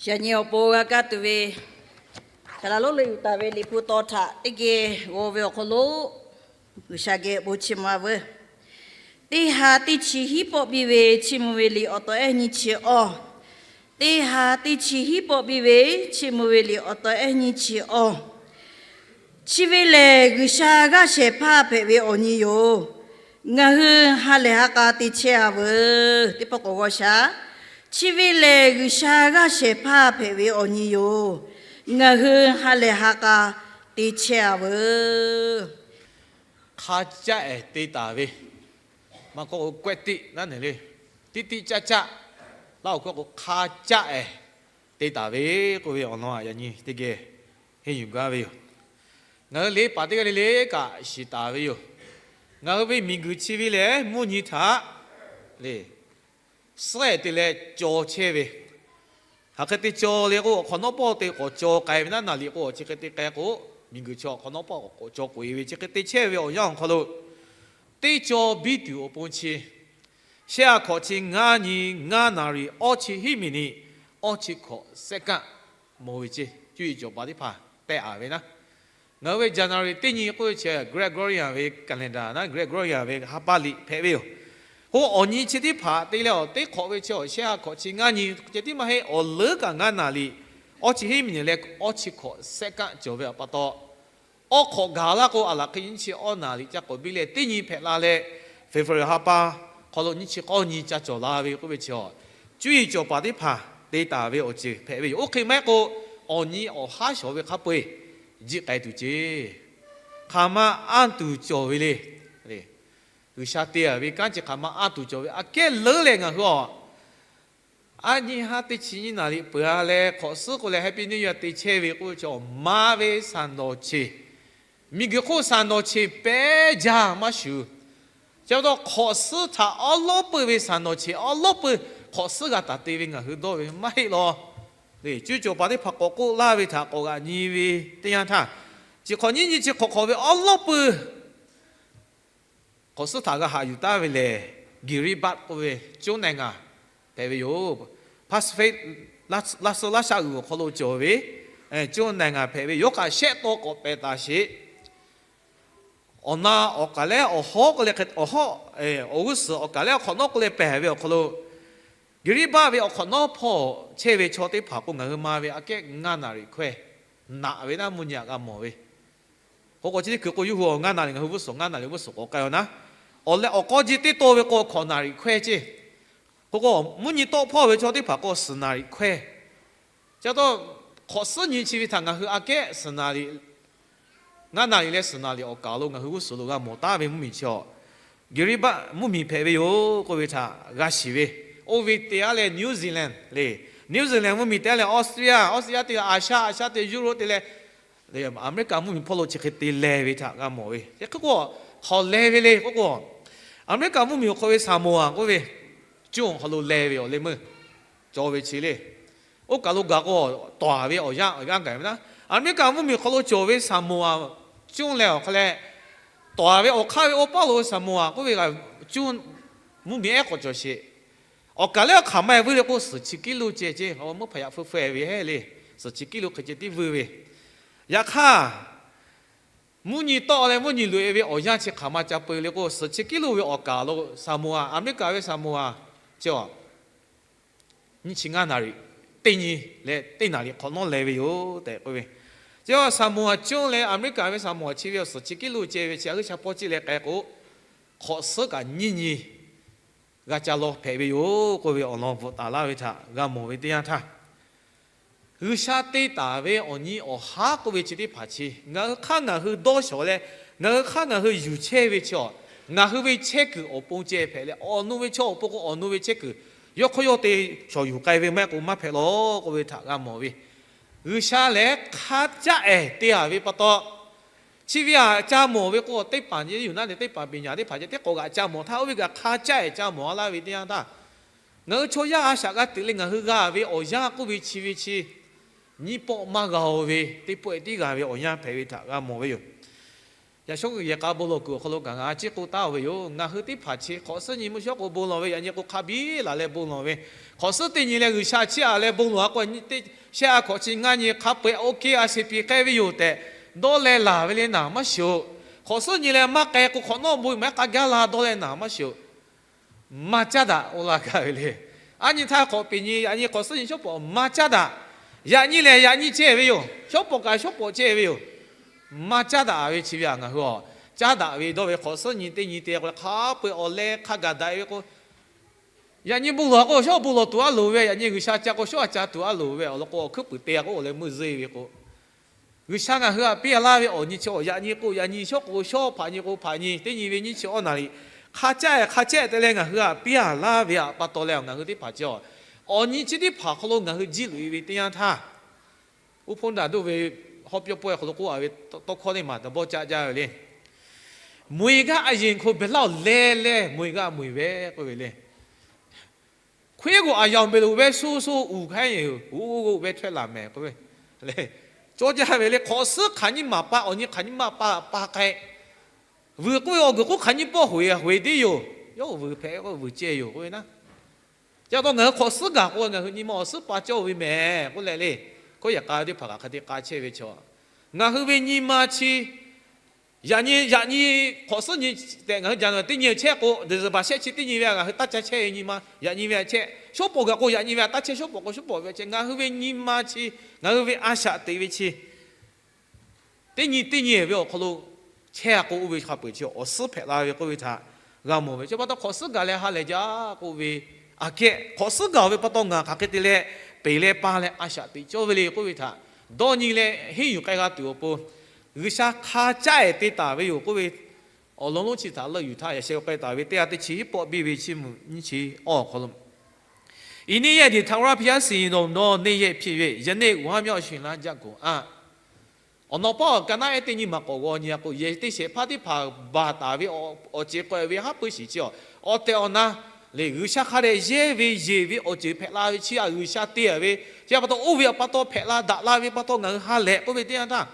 Yaꞈ nyi awˬ pon g'a kaˇ tuˬ ve, Saˍ laꞈ lonˉ leuˆ yuˬ taˍ ve Liꞈ hpu taw htaꞈ teˇ geh g'aw ve awˬ hk'aw lo, G'uiˬsha geh bon chi ma veuˬ. Teˇ ha teˇ chi hiˉ pawˆ biˇ ve Chiˇ mvuh ve liꞈ awˬ taw ehˉ nyiˇ chi awˇ. Teˇ ha teˇ chi hiˉ pawˆ biˇ ve Chiˇ mvuh ve liꞈ awˬ taw ehˉ nyiˇ chi awˇ. Chi ve lehˬ, G'uiˬsha g'aˇ shehˍ hpaˇ hpehꞈ ve awˬ nyi yoˬ. Ngaˬ hui ha lehˬ ha k'a te chehˇ-a veuˬ. Teˇ pawˆ k'awꞈ g'aw shaˍ. Chi ve lehˬ, G'uiˬsha g'aˇ shehˍ hpaˇ hpehꞈ ve awˬ nyi yoˬ. Ngaˬ hui ha lehˬ ha k'a te chehˇ-a veuˬ. Hk'a caˆ ehˍ te taˍ ve, maˇ k'oˆ k'o, kawehˇ tiˆ naˉ neˬ le, tiˆ tiˆ caˆ caˆ, laˇ awˬ hkawˇ k'o, hk'a caˆ ehˍ te taˍ ve k'oˆ ve awˬ lawn yaꞈ nyi teˇ geh henˇ yuˬ gaˇ ve yoˬ. Ngaˬ hui le paˍ teˇ g'aˇ le le kaꞈ shiˍ taˍ ve yoˬ. Ngaˬ hui ve miˬguiˬ chi ve lehˬ, mvuhˇ nyi htaꞈ le suhˉ ehˍ te leh caw chehˇ ve, hk'aˬ hk'e te caw le k'o, awˬ hk'awꞈ nawˉ pawˆ te k'awꞈ caw k'ai ve naˉ, naˍ liꞈ k'o, chi hk'e te k'ai k'o, miˬguiˬ chi awˬ hk'awꞈ nawˉ pawˆ k'awꞈ caw k'oꞈ-e ve, chi hk'e te chehˇ ve awˬ yanˇ awˬ hk'aw lo, teˇ caw biˇ tuˬ awˬ pon chi, shehˆ ha hkawꞈ chi ngaˇ nyi ngaˇ naˍ riˍ awˇ chi hiˉ miˬ niꞈ awˇ chi hkawꞈ second mawˬ ve ceˇ, cuˇ yiˍ cawˬ paˍ teˇ hpaˍ tehˆ-a ve naˉ. Ngaˬ hui ve January teˇ nyi k'oˆ ve chi Gregorian ve calendar naˉ, Gregorian ve ha pa liꞈ hpehꞈ ve yoˬ. K'o awˬ nyi chi teˇ hpaˍ te leh awˬ teˇ hk'awꞈ ve chi awˬ shehˆ ha hkawꞈ chi ngaˇ nyi ceh tiˉ maˇ heˆ, awˬ leuˉ kaꞈ ngaˇ naˍ riˍ awˇ chi hiˉ miˬ niꞈ leh awˇ chi hkawꞈ second cawˬ ve awˬ pa taw, awˇ hk'awꞈ gaˬ laˇ k'o, aˬ laˬ hk'e nyiˇ chi awˇ naˍ riˍ ca k'awꞈ biˇ leh teˇ nyi hpehꞈ la leh, February ha pa hk'aw lo nyiˇ chi k'awˇ nyi ca cawˬ la ve k'oˆ ve chi, cuˇ yiˍ cawˬ paˍ teˇ hpaˍ te taˍ ve awˬ ceuˬ hpehꞈ ve yoˬ. Oˇ hk'e maˇ heˆ k'o, awˬ nyi awˬ haˉ shawˍ ve hk'a peu-eˬ jiˆ k'ai tuˬ ceˇ. Hk'aˬ ma anˇ tuˬ cawˬ ve le. G'uiˬsha te-a ve kanˉ chi hk'aˬ ma anˇ tuˬ cawˬ ve, aꞈ kehˉ leuˉ leh ngaˬ hui a aˉ nyi haˉ teˇ chi nyiˇ naˍ riˍ peuˬ-a leh, hk'awꞈ suhˉ k'oˆ leh Happy New Year te chehˇ ve k'oˆ ve chi, maˇ ve saˍ nawˍ cheˬ, miˬguiˬ hk'oˆ saˍ nawˍ cheˬ pehˉ jaˇ maˇ shuˍ. Chi pa taw hk'awꞈ suhˉ htaꞈ awˉ lawˉ peuˇ ve saˍ nawˍ cheˬ awˉ lawˉ peuˇ hk'awꞈ suhˉ g'a taˍ te ve ngaˬ hui dawˇ ve maˇ heˆ law. Cuˇ caˬ paˍ teˇ hpaˍ k'awꞈ k'oˆ laˇ ve htaꞈ k'awꞈ g'aꞈ nyi ve teˇ yanˇ htaˇ, chi hk'awꞈ nyiˇ nyi chi hk'awꞈ hk'awꞈ ve awˉ lawˉ peuˇ hk'awꞈ suhˉ htaꞈ g'a haꞈ yuˬ taˉ ve lehˬ, Kiribati k'oˆ ve coˇ nehˬ ngaˬ hpehꞈ ve yoˬ. Pacific laˇ suh laˇ shaˆ g'uiˬ awˬ hk'aw lo cawˬ ve coˇ nehˬ ngaˬ hpehꞈ ve yoˬ. Hk'aˬ shehˆ taw k'awꞈ pehˍ taˍ sheˍ. Awˬ na awˬ kaˍ lehˉ awˬ hawˉ k'oˆ leh, awˬ hawˉ, awˬ g'uˇ suhˍ awˬ kaˍ lehˉ awˬ hk'awꞈ nawˉ k'oˆ leh pehˍ ve awˬ hk'aw lo, Kiribati ve awˬ hk'awꞈ nawˉ hpawˇ chehˇ ve chaw teˇ hpaˍ k'o, ngaˬ hui ma ve aꞈ kehˉ ngaˇ naˍ riˍ hkawehˇ naꞈ ve naˉ, mvuhˇ nyi aꞈ g'a mawˬ ve. K'o k'o chi teˇ kuiˬ k'o, yawˇ hui ngaˇ naˍ riˍ, ngaˬ hui g'uˇ suhˍ ngaˇ naˍ riˍ g'uˇ suhˍ k'awꞈ k'ai-a naˉ. Awˬ leh awˬ k'aw ji teˇ taw ve k'o, hkawꞈ naˍ riˍ hkawehˇ ceˇ. K'o k'o, mvuhˇ nyi tawˆ hpawˇ ve chaw teˇ hpaˍ k'o, suhˍ naˍ riˍ hkawehˇ. Chi pa taw, hk'awꞈ suhˉ nyi chi ve htaꞈ ngaˬ hui aꞈ kehˉ suhˍ naˍ riˍ, ngaˇ naˍ riˍ leh suhˍ naˍ riˍ awˬ kaˍ lo ngaˬ hui g'uˇ suhˍ lo g'a mawˬ taˉ ve mvuhˇmiˬ chi a, Kiribati mvuhˇmiˬ hpehꞈ ve yoˬ k'oˆ ve htaꞈ g'a shiˍ ve. Oˇ ve te-a leh New Zealand le, New Zealand mvuhˇmiˬ te-a leh Australia, Australia te leh Aˍshaˆ, Aˍshaˆ te Europe te leh Aˍmeˍriˆkaˍ mvuhˇmiˬ hpawˇ lo chi hk'e te leh ve htaꞈ g'a mawˬ ve. Hk'e k'o, hk'awꞈ leh ve le k'oˆ k'o, Aˍmeˍriˆkaˍ mvuhˇmiˬ awˬ hk'aw ve Saˍmoˍaˍ k'oˆ ve coˇ awˬ hk'aw lo leh ve awˬ leh meuˇ cawˬ ve chi le. Oˇ kaˬ lo gaˬ k'o, tawˍ-a ve awˬ yanˇ awˬ yanˇ gaˬ ve naˉ, Aˍmeˍriˆkaˍ mvuhˇmiˬ awˬ hk'aw lo cawˬ ve Saˍmoˍaˍ coˇ leh awˬ hk'a leh, tawˍ-a ve awˬ hk'aˇ ve awˬ paˇ lo Saˍmoˍaˍ k'oˆ ve coˇ mvuhˇmiˬ ehˉ k'awꞈ cawˬ sheˍ. Awˬ kaˍ lehˉ awˬ hk'aˬ maˇ vuiˇ le k'o, suhˍ chi kiˉ lo ceh ceh, mvuhˇ hpaˍ yaꞈ feu feu ve heˆ le. Suhˍ chi kiˉ lo hk'e ceh tiˉ vuiˇ ve. Yaꞈ hk'aˇ, mvuhˇ nyi tawˆ leh mvuhˇ nyi loꞈ-e ve awˬ yanˇ chi hk'aˬ ma ca peu le k'o, suhˍ chi kiˉ lo ve awˬ kaˍ lo Saˍmoˍaˍ, Aˍmeˍriˆkaˍ ve Saˍmoˍaˍ chi a nyiˇ chi ngaˇ naˍ riˍ teˇ nyi leh teˇ naˍ riˍ hk'awꞈ nawˉ leh ve yoˬ tehꞈ k'oˆ ve. Chi a Saˍmoˍaˍ coˇ leh Aˍmeˍriˆkaˍ ve Saˍmoˍaˍ chi ve awˬ suhˍ chi kiˉ lo ceh ve chi a g'uˇ sha pawˇ ciˇ leh k'ai k'o, hk'awꞈ suhˉ kaꞈ nyiˇ nyi g'a ca law hpehꞈ ve yoˬ k'oˆ ve awˬ lawn bvuhꞈ taˍ laˇ ve htaꞈ g'a mawˬ ve teˇ yanˇ htaˇ, G'uiˬsha te taˍ ve awˬ nyi awˬ haˉ k'oˆ ve chi teˇ hpaˍ chi ngaˬ hui hk'aˇ ngaˬ hui dawˇ shawˍ leh, ngaˬ hui hk'aˇ ngaˬ hui yuˬ chehˇ ve chi a, ngaˬ hui ve chehˇ kuiˬ awˬ pon ceh hpehꞈ leh, awˬ nu ve chaw awˬ pon k'o awˬ nu ve chehˇ kuiˬ yawˇ hk'aw yawˇ te shawˍ yuˬ k'ai ve maˇ heˆ k'o maˇ hpehꞈ law k'oˆ ve htaꞈ g'a mawˬ ve. G'uiˬsha lehˬ hk'a caˆ ehˍ te-a ve pa taw, chi ve aꞈ ca mawˬ ve k'o, teˇ hpaˍ nyi yuˬ naˉ leh teˇ hpaˍ peꞈ nyaˍ teˇ hpaˍ ceh teˇ k'awꞈ g'aꞈ ca mawˬ htaˇ, oˇ ve kaꞈ hk'a caˆ ehˍ ca mawˬ-a laˇ ve teˇ yanˇ htaˇ, ngaˬ hui chaw yaˇ a shaꞈ g'a teꞈ leh ngaˬ hui g'a ve awˬ yanˇ k'oˆ ve chi ve chi nyiˇ pawˆ maˇ g'a-o ve, teˇ pawˆ-e tiˉ g'a ve awˬ yanˇ hpehꞈ ve htaꞈ g'a mawˬ ve yoˬ. Yaꞈ shawˉ yehˬ k'a bon lawˬ kuiˬ awˬ hk'aw lo kaꞈ ngaˬ a ciˉ k'oˆ taˉ-oˬ ve yoˬ. Ngaˬ hui teˇ hpaˍ chi hk'awꞈ suhˉ nyi mvuhˇ shawˉ k'o bon lawˬ ve, yaꞈ nyi k'o hk'a biˉ laˬ leh bon lawˬ ve, hk'awꞈ suhˉ teˇ nyi leh G'uiˬsha chiˇ aꞈ leh bon lawˬ a k'o, teˇ shehˆ a hkawꞈ chi ngaˇ nyi hk'a peu-eˬ OK a sheˍ piˍ k'ai ve yoˬ tehꞈ dawˇ leh laˬ ve le naˍ maˇ shiˍ-oˬ. Hk'awꞈ suhˉ nyi leh maˇ k'ai k'o hk'awꞈ nawˉ bon maˇ heˆ k'a gaˇ la dawˇ leh naˍ maˇ shiˍ-oˬ. Maˇ caˉ daꞈ k'oˆ laˇ gaˇ ve le. Aˉ nyi htaˇ hk'awꞈ peˍ nyi, yaꞈ nyi hk'awꞈ suhˉ nyi shawˉ pawˍ maˇ caˉ daꞈ. Yaꞈ nyi lehˬ yaꞈ nyi ceh ve yoˬ. Shawˉ pawˍ kaꞈ shawˉ pawˍ ceh ve yoˬ. Maˇ caˉ daꞈ ve chi ve a ngaˬ hui a caˉ daꞈ ve dawˇ ve hk'awꞈ suhˉ nyi teˇ nyi te k'o hk'a peu-eˬ awˬ leh hk'a gaˬ daꞈ ve k'o, yaꞈ nyi bon lawˬ k'o shawˉ bon lawˬ tuˬ a loˍ ve, yaꞈ nyi G'uiˬsha ca k'o shawˉ a ca tuˬ a loˍ ve awˬ lawn k'o, awˬ hkuiˉ puiˍ te a k'o awˬ leh meuˇ zeˇ ve k'o, G'uiˬsha ngaˬ hui htaꞈ piˇ a laˇ ve awˬ nyi chi yaꞈ nyi k'o yaꞈ nyi, shawˉ k'o shawˉ, hpaꞈ nyi k'o hpaꞈ nyi, teˇ nyi ve nyiˇ chi awˇ naˍ riˍ hk'a caˉ-e hk'a caˉ-e te leh ngaˬ hui htaꞈ piˇ a laˇ ve pa taw leh, ngaˬ hui teˇ hpaˍ chi a awˬ nyi chi teˇ hpaˍ hk'aw lo ngaˬ hui jiˇ loꞈ-e ve teˇ yanˇ htaˇ, uˉ hponˇ daꞈ doˇ ve hawˉ pyawˇ pawehˇ hk'aw lo k'oˆ a ve tawˇ hkawˇ teˇ maˬ ta bawˇ caˆ jaˇ ve le. Moˬ-e g'aˇ a yeˬ hko behˬ laˇ-oˬ leh leh moˬ-e g'aˇ moˬ-e ve k'oˆ ve le. Hk'oˆ k'o a yanˍ beˬ loꞈ ve sho sho uˬ hk'aˉ yeˬ uˉ g'oˆ ve htawehˇ laˬ mehˍ k'oˆ ve le. Cawˇ jaˇ ve le. Hk'awꞈ suhˉ hk'aˬ nyi maˍ pa, awˬ nyi hk'aˬ nyi maˇ pa pa k'ai. Vuiˬ k'oˆ ve awˬ guiˬ k'oˆ hk'aˬ nyi pawˆ hoꞈ-e, hoꞈ-e deˇ yoˬ. Yawˇ hui vuiˬ hpehꞈ k'o vuiˬ ceh yoˬ k'oˆ ve naˉ. Chi pa taw ngaˬ hui hk'awꞈ suhˉ gaˬ k'o ngaˬ hui nyi ma awˬ suhˉ pa cawˇ ve mehˍ k'oˆ leh le. Hkawˇ yehˬ k'a ve teˇ hpaˍ kaꞈ hk'e te k'a chehˇ ve chaw, ngaˬ hui ve nyi ma chi yaꞈ nyi, yaꞈ nyi hk'awꞈ suhˉ nyi tehꞈ ngaˬ hui January teˇ nyi chehˇ k'o, December shehˆ chi teˇ nyi ve ngaˬ hui taˇ ca chehˇ ve nyi ma yaꞈ nyi ve a chehˇ. Shawˉ pawˍ gaˬ k'o yaꞈ nyi ve a taˇ chehˇ, shawˉ pawˍ k'o shawˉ pawˍ ve a chehˇ. Ngaˬ hui ve nyi ma chi, ngaˬ hui ve a shaꞈ teꞈ ve chi teˇ nyi teˇ nyi ve awˬ hk'aw lo chehˇ a k'o, oˇ ve hk'a peu-eˬ chi awˬ suhˉ hpehꞈ la ve k'oˆ ve htaꞈ g'a mawˬ ve. Chi pa taw hk'awꞈ suhˉ gaˬ leh ha lehˬ jaˇ k'oˆ ve, aꞈ kehˉ hk'awꞈ suhˉ gaˬ-oˬ ve pa taw ngaˬ hk'aˬ hk'e te leh peˬ leh pa leh a shaꞈ teꞈ cawˇ ve le k'oˆ ve htaꞈ dawˇ nyi leh henˇ yuˬ k'ai g'a tuˬ awˬ pon, G'uiˬsha hk'a caˉ-e te taˍ ve yoˬ k'oˆ ve awˬ lawn lonˉ chi htaꞈ leuˆ yuˬ htaˇ, yaꞈ sheh k'ai taˍ ve teˇ g'aˇ teˇ chi hiˉ pawˆ biˇ ve chiˇ mvuh nyiˇ chi awˇ awˬ hk'aw lo, အနည်းငယ်သည် ထာဝရဘုရားစီရင်တော်မူသော နေ့ရက်ဖြစ်၍ ယနေ့ဝါမျက်ဝၡ်လင်လျှပ်ကိုအပ် Awˬ nawˬ paw ka naˉ ehˉ teˇ nyi maˬ k'awꞈ g'aw nyi a k'o, yehˬ teˇ shehˍ hpaˇ teˇ hpaˍ baˬ taˍ ve awˬ ceˬ k'awehꞈ ve haˉ puiˉ shiˍ chi a, awˬ tehˬ awˬ na lehˬ G'uiˬsha hk'a dehꞈ yehˇ ve yeˬ ve awˬ ceuˬ hpehꞈ la ve chi a, G'uiˬsha te-a ve chi a pa taw, oˇ ve pa taw hpehꞈ la daꞈ la ve pa taw ngaˬ hui ha lehˬ k'oˆ ve teˇ yanˇ htaˇ,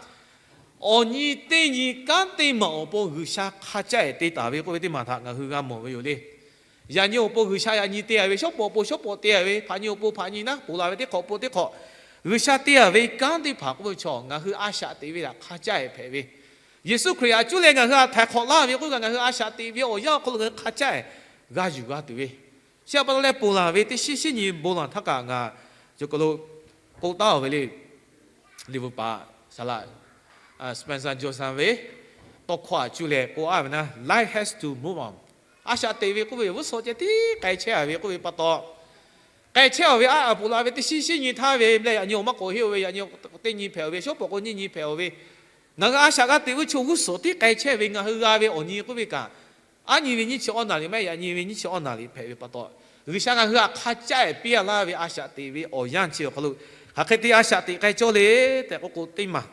awˬ nyi teˇ nyi kanˉ teˇ maˬ awˬ pon G'uiˬsha hk'a caˆ-e te taˍ ve k'oˆ ve teˇ maˬ htaꞈ ngaˬ hui g'a mawˬ ve yoˬ le. Yaꞈ nyi awˬ pon G'uiˬsha yaꞈ nyi te-a ve, shawˉ pawˍ awˬ pon shawˉ pawˍ te-a ve, hpaꞈ nyi awˬ pon hpaꞈ nyi naˉ ponˬ la ve teˇ hk'awꞈ pon teˇ hk'awꞈ G'uiˬsha te-a ve kanˉ teˇ hpaˍ k'oˆ ve chaw ngaˬ hui a shaꞈ teꞈ ve htaꞈ hk'a caˆ-e hpehꞈ ve, Yeˍsuˆ Hkriꞈ htaꞈ cuˇ leh ngaˬ hui htaꞈ htaiˍ hk'awꞈ laˇ ve k'oˆ kaꞈ ngaˬ hui a shaꞈ teꞈ ve awˬ yanˇ awˬ hk'aw lo ngaˬ hui hk'a caˆ-e g'a yuˬ g'a tuˬ ve, chi a pa taw leh ponˬ laˬ ve teˇ shinˉ shinˉ nyi bon laˬ htaˇ kaꞈ ngaˬ co ka lo k'oˆ taˉ-oˬ ve le. Liꞈ bvuhꞈ paˍ saˍ laꞈ Spencer Johnson ve tawˇ hkawˇ htaꞈ cuˇ leh k'oˆ a ve naˉ, life has to move on. A shaꞈ teꞈ ve k'oˆ ve, g'uˇ suhˍ ceh tiˉ k'ai chehˇ-a ve k'oˆ ve pa taw, k'ai chehˇ-a ve a ponˬ laˬ ve teˇ shinˉ shinˉ nyi htaˇ ve leh yaꞈ nyi awˬ maˇ k'awꞈ heˆ-oˬ ve, yaꞈ nyi teˇ nyi hpehꞈ-oˬ ve, shawˉ pawˍ k'o nyiˇ nyi hpehꞈ-oˬ ve, ngaˬ hui a shaꞈ g'a teꞈ ve chi g'uˇ suhˍ tiˉ k'ai chehˇ ve ngaˬ hui g'a ve awˬ nyi k'oˆ ve kaꞈ, aˉ nyi ve nyiˇ chi awˇ naˍ riˍ maˇ heˆ, yaꞈ nyi ve nyiˇ chi awˇ naˍ riˍ hpehꞈ ve pa taw, G'uiˬsha ngaˬ hui htaꞈ hk'a caˆ-e piˇ-a laˇ ve a shaꞈ teꞈ ve awˬ yanˇ chi awˬ hk'aw lo hk'aˬ hk'e te a shaꞈ teꞈ k'ai cawˇ le tehꞈ k'oˆ k'o teˇ maˬ,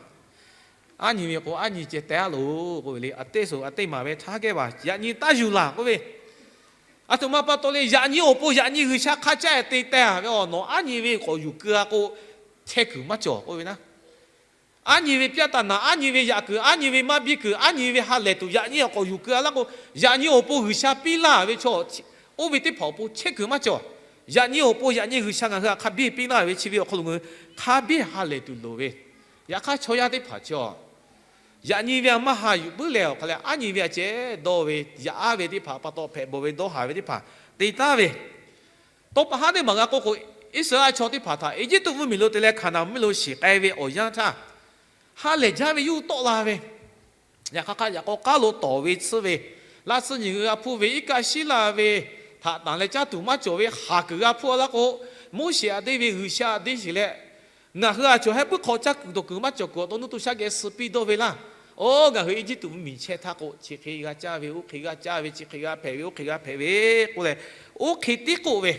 aˉ nyi ve k'o aˉ nyi ceh teh-a loˬ k'oˆ ve le. A teˇ suhˍ a teˇ maˬ ve htaˇ geh baˬ yaꞈ nyi taˇ yuˬ laˬ k'oˆ ve, aˬ htoꞈ ma pa taw le, yaꞈ nyi awˬ pon yaꞈ nyi G'uiˬsha hk'a caˆ-e te teh-a ve awˬ nawˬ aˉ nyi ve k'awꞈ yuˬ keu-a k'o, chehˇ kuiˬ maˇ cawˬ k'oˆ ve naˉ. Aˉ nyi ve pyaˆ taˍ naˍ, aˉ nyi ve yaꞈ kuiˬ, aˉ nyi ve maˇ biˇ kuiˬ, aˉ nyi ve ha lehˬ tuˬ yaꞈ nyi awˬ k'awꞈ yuˬ keu-a laˇ k'o, yaꞈ nyi awˬ pon G'uiˬsha piˇ laˇ ve chaw, oˇ ve teˇ hpaˍ awˬ pon chehˇ kuiˬ maˇ cawˬ. Yaꞈ nyi awˬ pon yaꞈ nyi G'uiˬsha ngaˬ hui htaꞈ hk'a biˇ piˇ laˇ ve chi ve awˬ hk'aw lo ngaˬ hui hk'a biˇ ha lehˬ tuˬ loˍ ve, yaꞈ hk'aˇ chaw yaˇ teˇ hpaˍ chi a yaꞈ nyi ve a maˇ ha yuˬ puiˉ leh awˬ hk'a leh aˉ nyi ve a ceh dawˇ ve yaꞈ aˉ ve teˇ hpaˍ pa taw hpehꞈ bawˬ ve dawˇ haˍ ve teˇ hpaˍ te taˍ ve, tawˇ pa haˉ teˇ maˬ g'a k'oˆ k'o, Iˉsaˍreˍlaˆ chaw teˇ hpaˍ htaꞈ Eˇjiˇtuꞈ mvuhˇmiˬ lo te leh Hkaˍnanˍ mvuhˇmiˬ lo shiˍ k'ai ve awˬ yanˇ htaˇ, ha lehˬ jaˇ ve yawˇ hui tawˆ la ve, yaꞈ hk'aˇ hk'a yaꞈ k'aw k'aˉ lo tawˍ ve tsuhˇ ve, laˇ tsuhˇ nyi g'a hpuˇ ve, iˉ kaˆ shiˉ laˇ ve, htaꞈ tanˍ leh caˇ tuˬ maˇ cawˬ ve haˍ kuiˬ g'a hpuˇ-a laˇ k'o, Moˉseˍ htaꞈ deˇ ve G'uiˬsha deˇ sheˍ leh, ngaˬ hui a cawˬ heh puiˉ hk'aw caˇ kuiˬ dawˬ kuiˬ maˇ cawˬ kuiˬ awˬ taw nuˇ to shaˉ geh suh piˇ dawˇ ve laˇ. Oˇ, ngaˬ hui Eˇjiˇtuꞈ mvuhˇmiˬ chehˇ htaˇ k'o, chi hk'e g'a caˇ ve, oˇ hk'e g'a caˇ ve, chi hk'e g'a hpehꞈ ve, oˇ hk'e g'a hpehꞈ ve k'oˆ leh, oˇ hk'e tiˉ k'oˆ ve,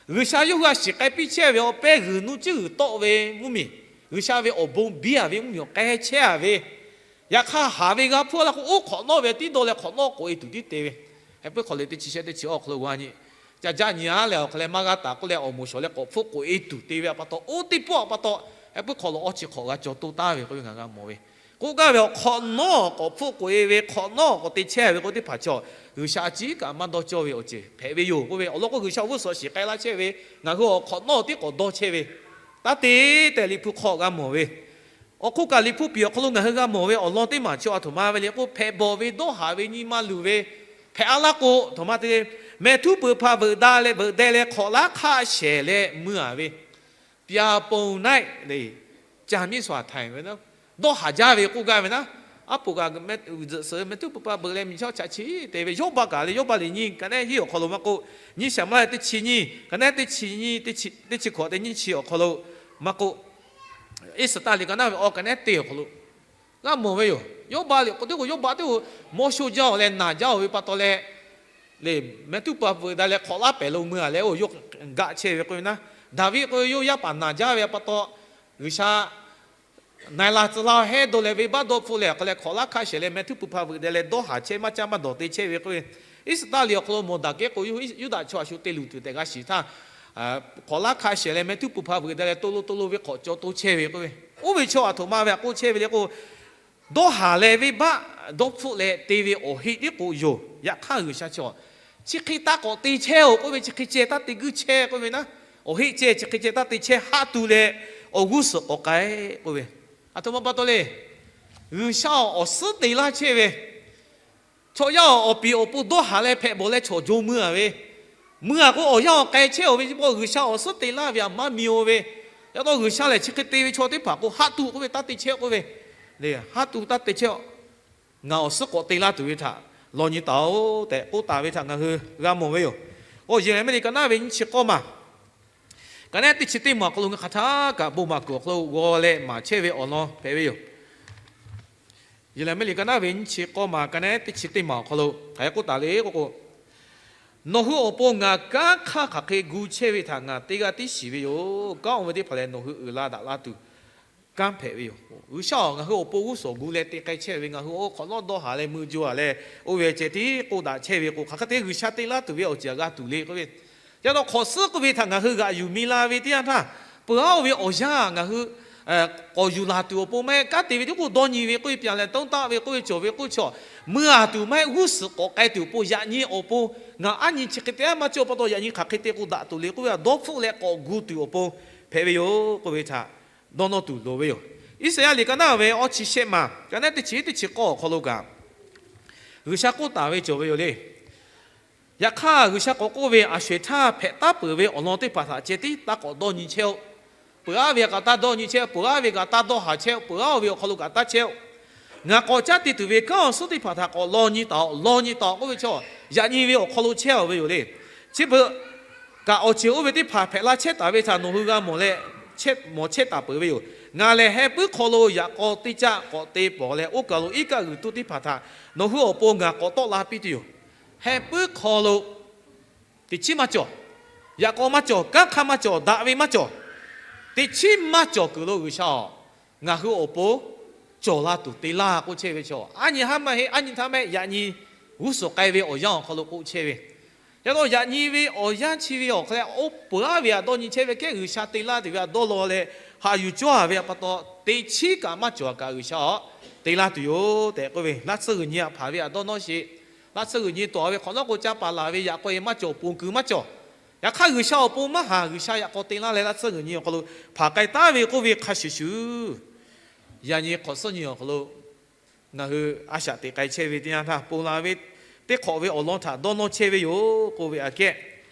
G'uiˬsha yawˇ hui a shiˍ k'ai piˇ chehˇ ve awˬ pehˇ g'uiˬ nuˇ cuˉ g'uiˬ tawˆ ve mvuhˇmiˬ, G'uiˬsha ve awˬ bon biˇ-a ve mvuhˇmiˬ awˬ k'ai chehˇ-a ve, yaꞈ hk'aˇ haˍ ve g'a hpuˇ-a laˇ k'o, oˇ hk'awꞈ nawˉ ve tiˉ dawˇ leh hk'awꞈ nawˉ k'oꞈ-e tuˬ tiˉ te ve, heh puiˉ hk'aw le teˇ chi shehˆ teˇ chi awˬ hk'aw lo g'a nyi, ca jaˇ nyi-a leh awˬ hk'a leh maˇ g'a taˍ k'oˆ leh awˬ moˍ shawˍ leh k'awꞈ hpfuhˆ k'oꞈ-e tuˬ te ve a pa taw, oˇ teˇ pawˆ a pa taw, heh puiˉ hk'aw lo awˬ chi hk'awꞈ g'a cawˬ to taˍ ve k'oˆ ve ngaˬ g'a mawˬ ve, K'oˆ gaˇ ve awˬ hk'awꞈ nawˉ k'awꞈ hpfuhˆ k'oꞈ e ve, hk'awꞈ nawˉ k'awꞈ te chehˇ ve k'o teˇ hpaˍ chaw, G'uiˬsha a ciˉ kaꞈ maˇ dawˇ cawˇ ve awˬ ceuˬ hpehꞈ ve yoˬ k'oˆ ve awˬ lawn k'o, G'uiˬsha awˬ g'uˇ suhˍ shiˍ k'ai laˇ chehˇ ve, ngaˬ hui awˬ hk'awꞈ nawˉ tiˉ k'awꞈ dawˇ chehˇ ve, taˇ te tehꞈ Liꞈ hpu hk'aw g'a mawˬ ve. Awˬ hk'oˆ kaꞈ Liꞈ hpu piˍ awˬ hk'aw lo ngaˬ hui g'a mawˬ ve awˬ lawn teˇ maˬ chi a htoꞈ ma ve le k'o, hpehꞈ bawˬ ve, dawˇ haˍ ve, nyi ma luˬ ve hpehꞈ a laˇ k'o, a htoꞈ ma te, mehˍ htuˉ peuˬ hpaˍ veuꞈ da leh veuꞈ deh leh hk'awꞈ laˉ hk'aˆ shehˍ leh mui a ve ပြာပုံ naˆ လ ca miˉ shuaˍ htaiˍ ve, dawˇ haˍ jaˇ ve k'oˆ gaˇ ve naˉ. Aˉ poꞈ kaꞈ zuhꞈ suhˍ mehˍ htuˉ peuˬ hpaˍ veuꞈ leh miˬ chaˇ chaꞈ chi te ve, Yawˇbaˆ kaꞈ le, Yawˇbaˆ liꞈ nyiˇ ka neˉ hiˉ awˬ hk'aw lo maˇ k'oˆ, nyiˇ Saˍmo laˇ teˇ chi nyiˇ ka neˉ teˇ chi nyiˇ, teˇ chi hkawꞈ teˇ nyiˇ chi awˬ hk'aw lo maˇ k'oˆ, Iˉsaˍtaˆ liꞈ ka naˉ ve awˬ ka neˉ teˇ awˬ hk'aw lo g'a mawˬ ve yoˬ. Yawˇbaˆ liꞈ k'o teˇ k'o Yawˇbaˆ teˇ k'o mawˇ sho jaˇ-oˬ leh naˬ jaˇ-oˬ ve pa taw leh, le, mehˍ htuˉ peuˬ hpaˍ veuꞈ da leh hk'awꞈ laˉ pehˍ lo mui a leh oˇ yawˇ gaˆ chehˇ ve k'oˆ ve naˉ. Daˍviˆ k'o yawˇ yaˇ paˍ naˬ jaˇ ve pa taw, G'uiˬsha na e la tcuh la heˉ dawˇ leh venˇbaˆ dawˇ hpfuhˆ leh awˬ hk'aw leh hk'awꞈ laˉ hk'aˆ shehˍ leh mehˍ htuˉ peuˬ hpaˍ veuꞈ deh leh dawˇ haˍ chehˇ maˇ caˇ maˇ dawˬ te chehˇ ve k'oˆ ve, Iˉsaˍtaˆ liꞈ awˬ hk'aw lo mawˬ daꞈ kehˉ k'o, Yuˇdaꞈ chaw a shu te luˬ tuˬ tehꞈ g'a shiˍ htaˇ, hk'awꞈ laˉ hk'aˆ shehˍ leh mehˍ htuˉ peuˬ hpaˍ veuꞈ deh leh to lo to lo ve hk'awꞈ caw to chehˇ ve k'oˆ ve, oˇ ve chaw a htoꞈ ma ve a k'oˆ chehˇ ve le k'o, dawˇ haˍ leh venˇbaˆ dawˇ hpfuhˆ leh te ve awˬ heˆ tiˉ k'o yoˬ. Yaꞈ hk'aˇ G'uiˬsha chaw, chi hk'e taˇ k'awꞈ te chehˇ-oˬ k'oˆ ve, chi hk'e ceh taˇ te guiˇ chehˇ k'oˆ ve naˉ, awˬ heˆ ceh chi hk'e ceh taˇ te chehˇ, haˆ tu leh awˬ g'uˇ suhˍ k'awꞈ k'ai k'oˆ ve, a htoꞈ ma pa taw le, G'uiˬsha awˬ suhˉ te laˇ chehˇ ve chaw yaˇ awˬ piˍ awˬ pon dawˇ haˍ leh hpehꞈ bawˬ leh chaw jo mui a ve, mui a k'o awˬ yanˇ awˬ k'ai chehˇ-oˬ ve, G'uiˬsha awˬ suhˉ te laˇ ve a maˇ mi-o ve, yaꞈ taw G'uiˬsha lehˬ chi hk'e te ve chaw teˇ hpaˍ k'o haˆ tu k'oˆ ve taˇ te chehˇ k'oˆ ve, haˆ tu taˇ te chehˇ-oˬ. Ngaˬ awˬ suhˉ k'awꞈ te laˇ tuˬ ve htaꞈ law nyi taˍ-oˬ tehꞈ k'oˆ taˍ ve htaꞈ ngaˬ hui g'a mawˬ ve yoˬ. K'o Yeˍraˍmiˆ liꞈ ka naˉ ve nyiˇ chi k'awˇ maˬ, ka neˉ teˇ chi teˇ maˬ awˬ hk'aw lo ngaˬ hk'aˬ htaˇ kaꞈ bon maˍ kuiˬ awˬ hk'aw lo g'aw leh maˍ chehˇ ve awˬ lawn hpehꞈ ve yoˬ. Yeˍraˍmiˆ liꞈ ka naˉ ve nyiˇ chi k'awˇ maˬ ka neˉ teˇ chi teˇ maˬ awˬ hk'aw lo hk'aˬ hk'e k'oˆ taˍ le k'o k'o, Nawˬ hui awˬ pon ngaˬ kanˉ hk'aˇ hk'aˬ hk'e gu chehˇ ve htaꞈ ngaˬ teˇ g'aˇ tiˉ shiˍ ve yoˬ. Kanˉ oˇ ve teˇ hpaˍ lehˬ nawˬ hui uiˍ la daꞈ la tuˬ kanˉ hpehꞈ ve yoˬ. G'uiˬsha-oˬ, ngaˬ hui awˬ pon g'uˇ suhˍ gu leh te k'ai chehˇ ve, ngaˬ hui oˇ hk'awꞈ nawˉ dawˇ haˍ leh mui jo a leh oˇ ve ceh tiˉ k'oˆ daꞈ chehˇ ve k'o, hk'aˬ hk'e te G'uiˬsha te laˇ tuˬ ve awˬ ceuˬ g'a tuˬ le k'oˆ ve, yaꞈ taw hk'awꞈ suhˉ k'oˆ ve htaꞈ ngaˬ hui g'aꞈ yuˬ mi la ve teˇ yanˇ htaˇ, peuˬ aˉ oˇ ve awˬ yanˇ ngaˬ hui k'awꞈ yuˬ laˬ tuˬ awˬ pon maˇ heˆ, kanˉ te ve tiˉ k'oˆ dawˇ nyi ve k'oˆ ve, ပြန်လည်သုံးသပ် ve k'oˆ ve, cawˬ ve k'oˆ ve chaw, mui a tuˬ maˇ heˆ, g'uˇ suhˍ k'awꞈ k'ai tuˬ awˬ pon yaꞈ nyi awˬ pon ngaˬ aˉ nyi chi hk'e te aˉ maˇ cawˇ pa taw yaꞈ nyi hk'aˬ hk'e te k'o daꞈ tuˬ le k'oˆ ve, dawˇ hpfuhˆ leh k'awꞈ gu tuˬ awˬ pon hpehꞈ ve yoˬ k'oˆ ve htaꞈ dawˇ nawˇ tuˬ loˍ ve yoˬ. Iˉsaˍyaˆ liꞈ ka naˉ ve awˇ chi shehˆ maˬ ka neˉ teˇ chi teˇ chi k'awˇ awˬ hk'aw lo kaꞈ, G'uiˬsha k'oˆ taˍ ve cawˬ ve yoˬ le. Yaꞈ hk'aˇ G'uiˬsha k'awꞈ k'oˆ ve, Aˬ sho-eˬ htaˇ hpehꞈ taˉ peuˬ ve awˬ lawn teˇ hpaˍ htaꞈ ceh tiˉ taˇ k'awꞈ dawˇ nyi chehˇ-oˆ. Peuˬ aˉ ve kaꞈ taˇ dawˇ nyi chehˇ-oˆ. Peuˬ aˉ ve kaꞈ taˇ dawˇ haˍ chehˇ-oˆ. Peuˬ aˉ ve awˬ hk'aw lo kaꞈ taˇ chehˇ-oˆ. Ngaˬ k'awꞈ caˉ te tuˬ ve kanˉ awˬ suhˉ teˇ hpaˍ htaꞈ k'awꞈ law nyi taˍ-oꞈ. Law nyi taˍ-oꞈ k'oˆ ve chaw, yaꞈ nyi ve awˬ hk'aw lo chehˇ-oˬ ve yoˬ le. Chi beuꞈ kaꞈ awˬ ceuˬ oˇ ve teˇ hpaˍ hpehꞈ la chehˇ taˍ ve htaꞈ nawˬ hui g'a mawˬ leh, mawˬ chehˇ taˍ peuˬ ve yoˬ. Ngaˬ lehˬ heh puiˉ hk'aw lo yaꞈ k'aw teˇ caˆ k'awꞈ te pawˍ leh, oˇ kaˬ lo iˉ kaˆ g'uiˬ tuˇ teˇ hpaˍ htaꞈ nawˬ hui awˬ pon ngaˬ k'awꞈ tawˆ la piˇ tuˬ yoˬ. Heh puiˉ hk'aw lo teꞈ chiˉ maˇ cawˬ, yaꞈ k'aw maˇ cawˬ, kanˉ hk'aˇ maˇ cawˬ, daꞈ ve maˇ cawˬ, teꞈ chiˉ maˇ cawˬ kuiˬ lo G'uiˬsha-oˬ, ngaˬ hui awˬ pon cawˬ la tuˬ te laˇ k'oˆ chehˇ ve chaw, aˉ nyi haˉ maˇ heˆ, aˉ nyi htaˇ mehˆ yaꞈ nyi g'uˇ suhˍ k'ai ve awˬ yanˇ awˬ hk'aw lo k'oˆ chehˇ ve. Yaꞈ taw yaꞈ nyi ve awˬ yanˇ chi ve awˬ hk'aw leh oˇ peuˬ aˉ ve htaꞈ dawˇ nyi chehˇ ve kehˉ G'uiˬsha te laˇ tuˬ ve htaꞈ dawˇ law leh, haꞈ yuˬ cawˇ a ve pa taw teꞈ chiˉ kaꞈ maˇ cawˬ a kaꞈ G'uiˬsha-oˬ, te laˇ tuˬ yoˬ tehꞈ k'oˆ ve, laˇ tsuhˇ g'uiˬ nyi htaꞈ hpanˍ ve htaꞈ dawˇ nawˇ sheˍ. Laˇ tsuhˇ g'uiˬ nyi tawˍ ve hk'awꞈ nawˉ k'o ca paˍ laˬ ve yaꞈ k'aw-e maˇ cawˬ, ponˬ kuiˬ maˇ cawˬ. Yaꞈ hk'aˇ G'uiˬsha awˬ pon maˇ haˍ, G'uiˬsha yaꞈ k'aw te laˇ leh laˇ tsuhˇ g'uiˬ nyi awˬ hk'aw lo hpanˍ k'ai taˉ ve k'oˆ ve hk'a shuˍ shuˍ, yaꞈ nyi hk'awꞈ suhˉ nyi awˬ hk'aw lo ngaˬ hui a shaꞈ teꞈ k'ai chehˇ ve teˇ yanˇ htaˇ, ponˬ laˬ ve teˇ hk'awꞈ ve awˬ lawn htaꞈ dawˇ nawˇ chehˇ ve yoˬ k'oˆ ve aꞈ kehˉ,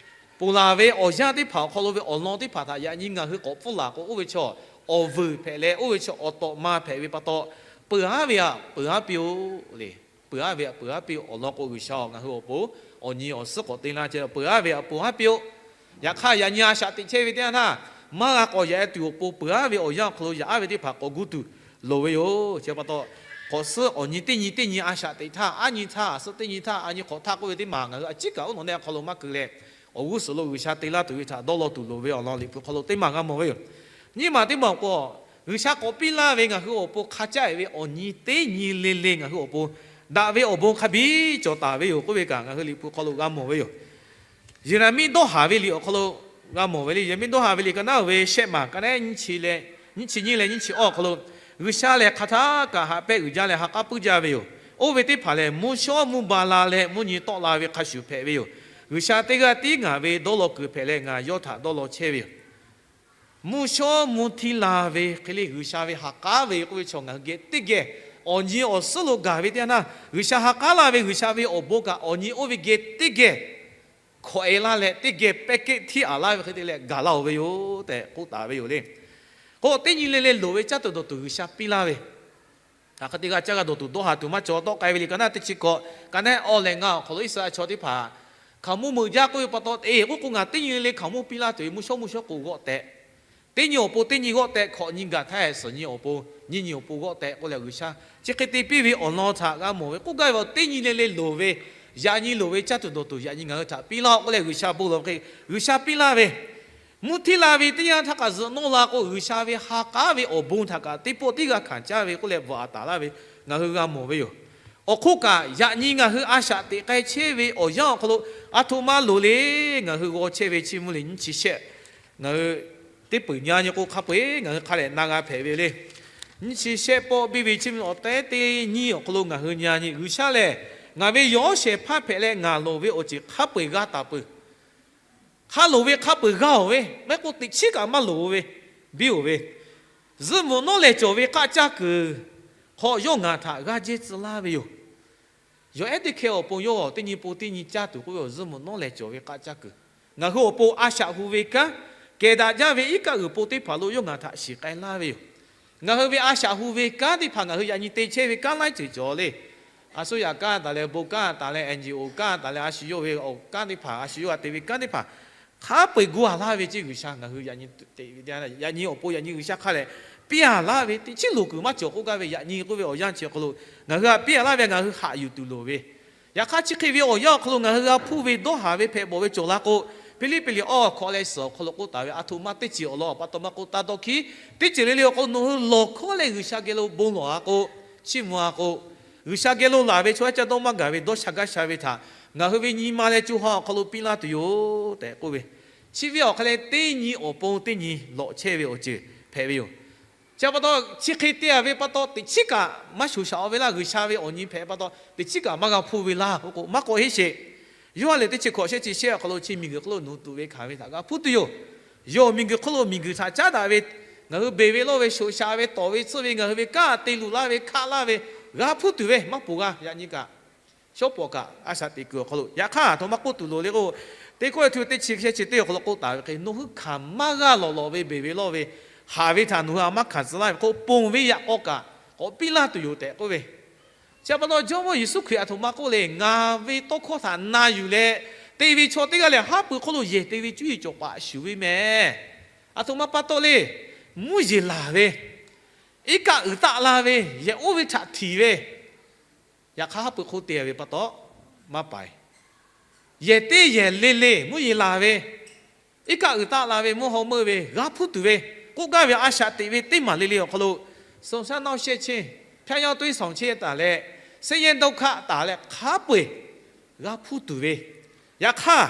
ponˬ laˬ ve awˬ yanˇ teˇ hpaˍ awˬ hk'aw lo ve awˬ lawn teˇ hpaˍ htaꞈ yaꞈ nyi ngaˬ hui k'awꞈ pfuhˇ laˬ k'o, oˇ ve chaw awˬ vuiˬ hpehꞈ leh oˇ ve chaw awˬ tawꞈ ma hpehꞈ ve pa taw, peuˬ aˉ ve htaꞈ peuˬ aˉ piˇ-oˆ le. Peuˬ aˉ ve htaꞈ peuˬ aˉ piˇ-oˆ. Awˬ lawn k'o G'uiˬsha-oˬ, ngaˬ hui awˬ pon awˬ nyi awˬ suhˉ k'awꞈ te laˇ chehˇ, peuˬ aˉ ve htaꞈ peuˬ aˉ piˇ-oˆ. Yaꞈ hk'aˇ yaꞈ nyi a shaꞈ teꞈ chehˇ ve teˇ yanˇ htaˇ, maˇ g'a k'awꞈ yaꞈ e tuˬ awˬ pon peuˬ aˉ ve awˬ yanˇ awˬ hk'aw lo yaꞈ aˉ ve teˇ hpaˍ k'awꞈ gu tuˬ loˍ ve yoˬ. Chi pa taw, hk'awꞈ suhˉ awˬ nyi teˇ nyi teˇ nyi a shaꞈ teꞈ htaˇ, aˉ nyi htaˇ, a suhˉ teˇ nyi htaˇ, a nyi hk'awꞈ htaˇ k'oˆ ve teˇ maˬ ngaˬ hui a ciˉ kaꞈ oˉ nawˬ neˆ awˬ hk'aw lo maˇ keu leh, awˬ g'uˇ suhˍ lo G'uiˬsha te laˇ tuˬ ve htaꞈ dawˇ law tuˬ loˍ ve awˬ lawn Liꞈ hpu hk'aw lo teˇ maˬ g'a mawˬ ve yoˬ. Nyiˇ maˬ teˇ maˬ k'o, G'uiˬsha k'awꞈ piˇ laˇ ve ngaˬ hui awˬ pon hk'a caˆ-e ve awˬ nyi teˇ nyi le le ngaˬ hui awˬ pon daꞈ ve awˬ bon hk'a biˇ cawˬ taˍ ve yoˬ k'oˆ ve kaꞈ ngaˬ hui Liꞈ hpu hk'aw lo g'a mawˬ ve yoˬ. Yeˍraˍmiˆ dawˇ haˍ ve liꞈ awˬ hk'aw lo g'a mawˬ ve le. Yeˍraˍmiˆ dawˇ haˍ ve liꞈ ka naˉ ve shehˆ maˬ ka naˉ nyiˇ chi leh, nyiˇ chi nyiˇ leh nyiˇ chi awˇ awˬ hk'aw lo, G'uiˬsha lehˬ hk'aˬ htaˇ kaꞈ haꞈ pehnˇ uiˍ jaˇ leh ha k'aˉ puiˉ jaˇ ve yoˬ. Oˇ ve teˇ hpaˍ lehˬ, mvuhˇ shawˉ mvuhˇ ba la leh mvuhˇ nyi tawˆ la ve hk'a shuˍ hpehꞈ ve yoˬ. G'uiˬsha teˇ g'aˇ tiˉ ngaˬ ve dawˇ law kuiˬ hpehꞈ leh ngaˬ yawˇ htaꞈ dawˇ law chehˇ ve yoˬ. Mvuhˇ shawˉ mvuhˇ htiˇ la ve hk'e le, G'uiˬsha ve ha k'aˉ ve k'oˆ ve chaw ngaˬ hui geh teˇ geh awˬ nyi awˬ suhˉ lo gaˬ ve teˇ yanˇ, G'uiˬsha ha k'aˉ la ve G'uiˬsha ve awˬ bon kaꞈ awˬ nyi oˇ ve geh teˇ geh hkawꞈ e laˇ leh, teˇ geh pehˇ kehˉ htiˇ aˍ laˇ ve hk'e te leh gaˬ la-oˬ ve yoˬ tehꞈ k'oˆ taˍ ve yoˬ le. K'o, teˇ nyi le le loˍ ve caˇ tuˬ dawˬ tuˬ G'uiˬsha piˇ laˇ ve, hk'aˬ hk'e te g'a caˇ g'a dawˬ tuˬ dawˇ haˍ tuˬ maˇ cawˬ. Tawˆ k'ai ve liꞈ ka naˉ teˇ chi hkawꞈ, ka naˉ awˬ lehˬ, ngaˬ awˬ hk'aw lo Iˉsaˍreˍlaˆ chaw teˇ hpaˍ hkaoˍmonˇ meuꞈ jaˇ k'oˆ ve pa taw, eˬ, k'oˆ k'o, ngaˬ teˇ nyi le le hkaoˍmonˇ piˇ laˇ tuˬ ve, mvuhˇ shawˉ mvuhˇ shawˉ k'o g'awˆ tehꞈ, teˇ nyi awˬ pon teˇ nyi g'awˆ tehꞈ, hkawꞈ nyi gaˬ htaˇ, suhˍ nyi awˬ pon nyiˇ nyi awˬ pon g'awˆ tehꞈ k'oˆ leh, G'uiˬsha chi hk'e te piˇ ve awˬ lawn htaꞈ g'a mawˬ ve. K'oˆ gaˇ ve, teˇ nyi le le loˍ ve, yaꞈ nyi loˍ ve caˇ tuˬ dawˬ tuˬ yaꞈ nyi ngaˬ hui htaꞈ piˇ laˇ-oˆ k'oˆ leh, G'uiˬsha bon lawˬ hk'e G'uiˬsha piˇ laˇ ve, mvuhˇ htiˇ la ve teˇ yanˇ htaˇ kaꞈ zuhꞈ nawˇ la k'o, G'uiˬsha ve ha k'aˉ ve awˬ bon htaꞈ kaꞈ teˇ pawˆ tiˉ g'a hkanˍ caˇ ve k'oˆ leh bvuhꞈ taˍ laˇ ve ngaˬ hui g'a mawˬ ve yoˬ. Awˬ hk'oˆ kaꞈ, yaꞈ nyi ngaˬ hui a shaꞈ teꞈ k'ai chehˇ ve awˬ yanˇ awˬ hk'aw lo, a htoꞈ ma loˍ le, ngaˬ hui g'aw chehˇ ve Chiˇ mvuh liꞈ nyiˇ chi shehˆ, ngaˬ hui teˇ peuˬ nyi nyi k'o, hk'a peu-eˬ ngaˬ hui hk'a lehˬ na g'a hpehꞈ ve le. Nyiˇ chi shehˆ pawˆ biˇ ve Chiˇ mvuh liꞈ awˬ tehˉ teˇ nyiˇ awˬ hk'aw lo ngaˬ hui nyi nyi, G'uiˬsha lehˬ ngaˬ ve yawˇ shehˍ hpaˇ hpehꞈ leh, ngaˬ loˍ ve awˬ ceuˬ hk'a peu-eˬ g'a taˍ peuˬ. Hk'a loˍ ve hk'a peu-eˬ g'a-oˬ ve, maˇ heˆ k'o teꞈ chiˉ kaꞈ maˇ loˍ ve, biˇ-oˬ ve, zuhꞈ mvuhꞈ nawˉ lehˬ cawˬ ve k'aˆ caˇ kuiˬ hk'aw yawˇ ngaˬ htaꞈ g'aˇ jehˇ tcuh laˇ ve yoˬ. Yawˬ ehˉ teˇ hkeh awˬ pon yawˇ teˇ nyi pon teˇ nyi caˇ tuˬ k'oˆ ve awˬ zuhꞈ mvuhꞈ nawˉ lehˬ cawˬ ve k'aˆ caˇ kuiˬ, ngaˬ hui awˬ pon a shaꞈ hu ve kanˉ, kehˬ daꞈ jaˇ ve iˉ kaˆ g'uiˬ po teˇ hpaˍ lo yawˇ ngaˬ htaꞈ shiˍ k'ai laˇ ve yoˬ. Ngaˬ hui ve a shaꞈ hu ve kanˉ teˇ hpaˍ ngaˬ hui yaꞈ nyi te chehˇ ve kanˉ laiˉ ceuˬ cawˬ le. A suˉ yaꞈ kanˉ taˍ leh, bon kanˉ taˍ leh, N G O kanˉ taˍ leh, a shu yawˇ ve awˬ kanˉ teˇ hpaˍ, a shu yawˇ g'a te ve kanˉ teˇ hpaˍ, hk'a peu-eˬ gu-a laˇ ve ceˇ. G'uiˬsha ngaˬ hui yaꞈ nyi teꞈ ve, yaꞈ nyi awˬ pon yaꞈ nyi G'uiˬsha hk'a lehˬ piˇ-a laˇ ve, teꞈ chiˉ loˍ kuiˬ maˇ cawˬ k'oˆ gaˇ ve, yaꞈ nyi k'oˆ ve awˬ yanˇ chi awˬ hk'aw lo ngaˬ hui htaꞈ piˇ-a laˇ ve ngaˬ hui haꞈ yuˬ tuˬ loˍ ve, yaꞈ hk'aˇ chi hk'e ve awˬ yanˇ awˬ hk'aw lo ngaˬ hui g'a hpuˇ ve dawˇ haˍ ve hpehꞈ bawˬ ve cawˬ la k'o, Hpiˇliˇpiˆ liꞈ awˬ hkawꞈ leh suhˍ awˬ hk'aw lo k'oˆ taˍ ve, a htoꞈ ma teˇ ceuˬ awˬ lawn pa taw maˇ k'oˆ, taˇ dawˇ hkiˉ. Teˇ ceuˬ le le awˬ hk'aw lo nawˬ hui lawˬ hkawˇ leh G'uiˬsha geh lo bon lawˬ-a k'o, chiˇ mvuh-a k'o, G'uiˬsha geh lo laˬ ve chaw yaˇ caˇ dawˇ maˇ gaˬ ve dawˇ sha gaˇ sha ve htaꞈ ngaˬ hui ve nyi ma leh co ha awˬ hk'aw lo piˇ laˇ tuˬ yoˬ tehꞈ k'oˆ ve, chi ve awˬ hk'a leh teˇ nyi awˬ pon teˇ nyi lawꞈ chehˇ ve awˬ ceuˬ hpehꞈ ve yoˬ. Chi pa taw chi hk'e te-a ve pa taw teꞈ chiˉ kaꞈ maˇ shoˍ shaꞈ-o ve laˇ. G'uiˬsha ve awˬ nyi hpehꞈ pa taw teꞈ chiˉ kaꞈ maˇ g'a hpuˇ ve laˇ k'oˆ k'o, maˇ k'awꞈ heˆ sheˍ. Yoˇhanˬ lehˬ teˇ chi hkawꞈ shehˆ chi shehˆ awˬ hk'aw lo chi miˬguiˬ hk'oˆ lo nawˬ hui tuꞈ ve hkanˍ ve htaꞈ g'a hpuˇ tuˬ yoˬ. Yawˇ miˬguiˬ hk'oˆ lo miˬguiˬ htaꞈ caˉ daꞈ ve, ngaˬ hui beˬ ve lawˇ ve shoˍ shaꞈ ve tawˍ ve tsuhˇ ve ngaˬ hui ve kanˉ te luˬ laˇ ve hkaˆ laˇ ve g'a hpuˇ tuˬ ve maˇ poˬ g'a. Yaꞈ nyi kaꞈ shawˉ pawˍ kaꞈ a shaꞈ teꞈ kuiˬ awˬ hk'aw lo yaꞈ hk'aˇ a htoꞈ ma k'oˆ tuˬ loˍ le k'o, teˇ kawˆ e htu teˇ chi shehˆ chi teˇ awˬ hk'aw lo k'oˆ taˍ ve hk'e, nawˬ hui hkanˍ maˇ g'a lawˬ lawꞈ ve beˬ ve lawˇ ve haˍ ve htaꞈ nawˬ hui a maˇ hkanˍ tcuh laˇ ve k'o, ponˬ ve yaꞈ k'aw kaꞈ k'awꞈ piˇ laˇ tuˬ yoˬ tehꞈ k'oˆ ve. Chi pa taw Jawˇmawˇ Yeˍsuˆ Hkriꞈ a htoꞈ ma k'oˆ le, ngaˬ ve tawˇ hkawˇ htaꞈ na yuˬ leh te ve chaw teˇ g'aˇ lehˬ, haˉ pui hk'oˆ lo yehˬ te ve cuˇ yiˍ cawˬ paˍ shuˍ ve mehˍ. A htoꞈ ma pa taw le, mvuhˇ yeˬ laˬ ve, iˉ kaˆ uiˍ taˆ la ve, yehˬ oˇ ve htaꞈ htiꞈ ve, yaꞈ hk'aˇ haˉ pui hk'oˆ te ve pa taw maˇ paiˍ. Yehˬ teˇ yehˬ le le mvuhˇ yeˬ laˬ ve, iˉ kaˆ uiˍ taˆ la ve, mvuhˇ haw meuˆ ve, g'a hpuˇ tuˬ ve, k'oˆ gaˇ ve a shaꞈ teꞈ ve teˇ maˬ le le awˬ hk'aw lo, suˍ shaˉ nawˇ shehˆ cheˇ, hpyaˇ yawˇ tuˇ iˉ sawˍ cheˇ taˍ leh, seˇ yehˇ dawˇ hkaˆ taˍ leh hk'a peu-eˬ g'a hpuˇ tuˬ ve, yaꞈ hk'aˇ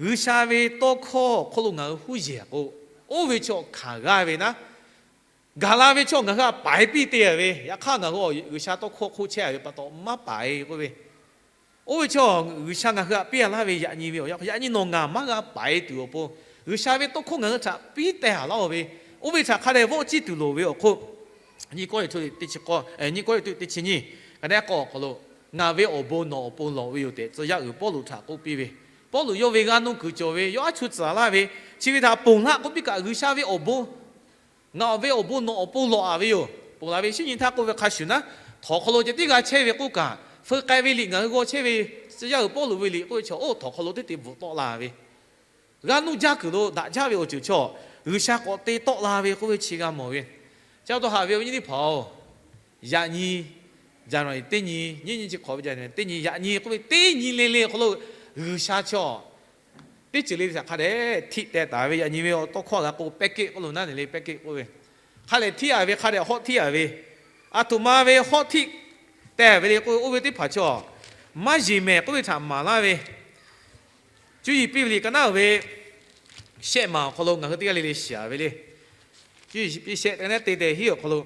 G'uiˬsha ve tawˇ hkawˇ awˬ hk'oˆ lo ngaˬ hui huˉ yeˬ k'o, oˇ ve chaw hkanˍ g'a ve naˉ, gaˬ la ve chaw ngaˬ hui htaꞈ paiˍ piˇ te-a ve, yaꞈ hk'aˇ ngaˬ hui G'uiˬsha tawˇ hkawˇ hk'oˆ chehˇ-a ve pa taw maˇ paiˍ k'oˆ ve, oˇ ve chaw G'uiˬsha ngaˬ hui htaꞈ piˇ-a laˇ ve yaꞈ nyi ve awˬ yanˇ, yaꞈ nyi nawˬ ngaˬ maˇ g'a paiˍ tuˬ awˬ pon, G'uiˬsha ve tawˇ hkawˇ ngaˬ hui htaꞈ piˇ teh-a laˇ-oˬ ve, oˇ ve htaꞈ hk'a dehꞈ vawˆ ciˇ tuˬ loˍ ve awˬ hk'oˆ, nyiˇ Kawˇrenˍhtuˆ teˇ chi k'awˇ, nyiˇ Kawˇrenˍhtuˆ teˇ chi nyiˇ, ka neˉ k'awˇ awˬ hk'aw lo, ngaˬ ve awˬ bon nawˬ awˬ pon lawˬ ve yoˬ tehꞈ tcuh yaˇ uiˍ Pawˇluꞈ htaꞈ k'oˆ piˇ ve, Pawˇluꞈ yawˇ ve g'aˇ nuˇ kuiˬ cawˬ ve, yawˇ aˉ chuˇ tcuhˍ laˇ ve, chi ve htaꞈ ponˬ laˇ k'oˆ piˇ kaꞈ, G'uiˬsha ve awˬ bon, ngaˬ ve awˬ bon nawˬ awˬ pon lawˬ-a ve yoˬ. Ponˬ laˬ ve shinˉ nyi htaˇ k'oˆ ve hk'a shuˍ naˉ, htawnˍ hk'aw lo ceh tiˉ g'a chehˇ ve k'oˆ kaꞈ, feu k'ai ve liꞈ ngaˬ hui g'aw chehˇ ve, tcuh yaˇ uiˍ Pawˇluꞈ ve liꞈ k'oˆ ve chaw oˇ htawnˍ hk'aw lo teˇ te bvuhꞈ tawˆ la ve, g'aˇ nuˇ jaˇ kuiˬ lo daꞈ jaˇ ve awˬ ceuˬ chaw, G'uiˬsha k'awꞈ te tawˆ la ve k'oˆ ve chi g'a mawˬ ve. Chi pa taw haꞈ ve awˬ nyi teˇ hpaˍ-oˬ, yaꞈ nyi January teˇ nyi, nyiˇ nyi chi hk'awꞈ ve January teˇ nyi, yaꞈ nyi k'oˆ ve teˇ nyi le le awˬ hk'aw lo G'uiˬsha chaw teˇ ceuˬ le le htaꞈ hk'a dehꞈ htiˆ teh taˍ ve, yaꞈ nyi ve awˬ tawˇ hkawˇ g'a k'o pehˇ kehˆ k'oˆ lo naˉ ne le, pehˇ kehˆ k'oˆ ve, hk'a lehˬ htiˆ-a ve, hk'a dehꞈ hawˆ htiˆ-a ve, a htoꞈ ma ve hawˆ htiˆ teh ve le k'oˆ ve, oˇ ve teˇ hpaˍ chaw maˇ yeˬ mehˍ k'oˆ ve htaꞈ maˍ laˇ ve, cuˇ yiˍ piˇ ve liꞈ ka naˉ-oˬ ve shehˆ maˬ awˬ hk'aw lo ngaˬ hui teˇ g'aˇ le le shiˍ-a ve le. Cuˇ yiˍ piˇ shehˆ te neˉ te tehꞈ hiˉ awˬ hk'aw lo,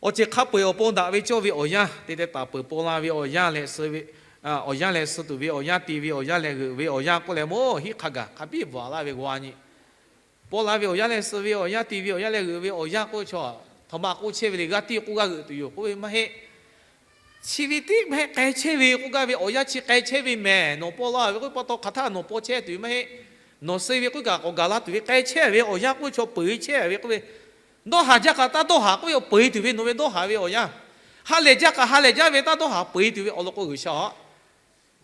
Awˬ ceuˬ hk'a peu-eˬ awˬ pon daꞈ ve cawˇ ve awˬ yanˇ te teh taˍ peuˬ, paw la ve awˬ yanˇ leh suh ve, awˬ yanˇ leh suh tuˬ ve awˬ yanˇ, te ve awˬ yanˇ leh g'euꞈ ve awˬ yanˇ k'oˆ leh, mawˇ hiˉ hk'a gaˬ hk'a biˇ bvuhꞈ laˇ ve g'a nyi. Paw la ve awˬ yanˇ leh suh ve awˬ yanˇ, te ve awˬ yanˇ leh g'euꞈ ve awˬ yanˇ k'oˆ ve chaw, htaꞈ ma k'oˆ chehˇ ve le, g'a tiˇ k'oˆ g'a g'euꞈ tuˬ yoˬ k'oˆ ve maˇ heˆ. Chi ve tiˉ maˇ heˆ, k'ai chehˇ ve k'oˆ gaˇ ve awˬ yanˇ chi k'ai chehˇ ve mehˬ. Nawˬ paw la ve k'oˆ ve pa taw hk'aˬ htaˇ nawˬ paw chehˇ tuˬ ve maˇ heˆ. Nawˬ suh ve k'oˆ kaꞈ k'awꞈ gaˬ la tuˬ ve k'ai chehˇ ve awˬ yanˇ k'oˆ ve chaw peuˬ ve chehˇ ve k'oˆ ve, dawˇ haˍ jaˇ kaꞈ taˇ dawˇ haˍ k'oˆ ve, peuˬ tuˬ ve nawˬ ve dawˇ haˍ ve awˬ yanˇ, ha lehˬ jaˇ kaꞈ ha lehˬ jaˇ ve taˇ dawˇ haˍ peuˬ tuˬ ve awˬ lawn k'o, G'uiˬsha a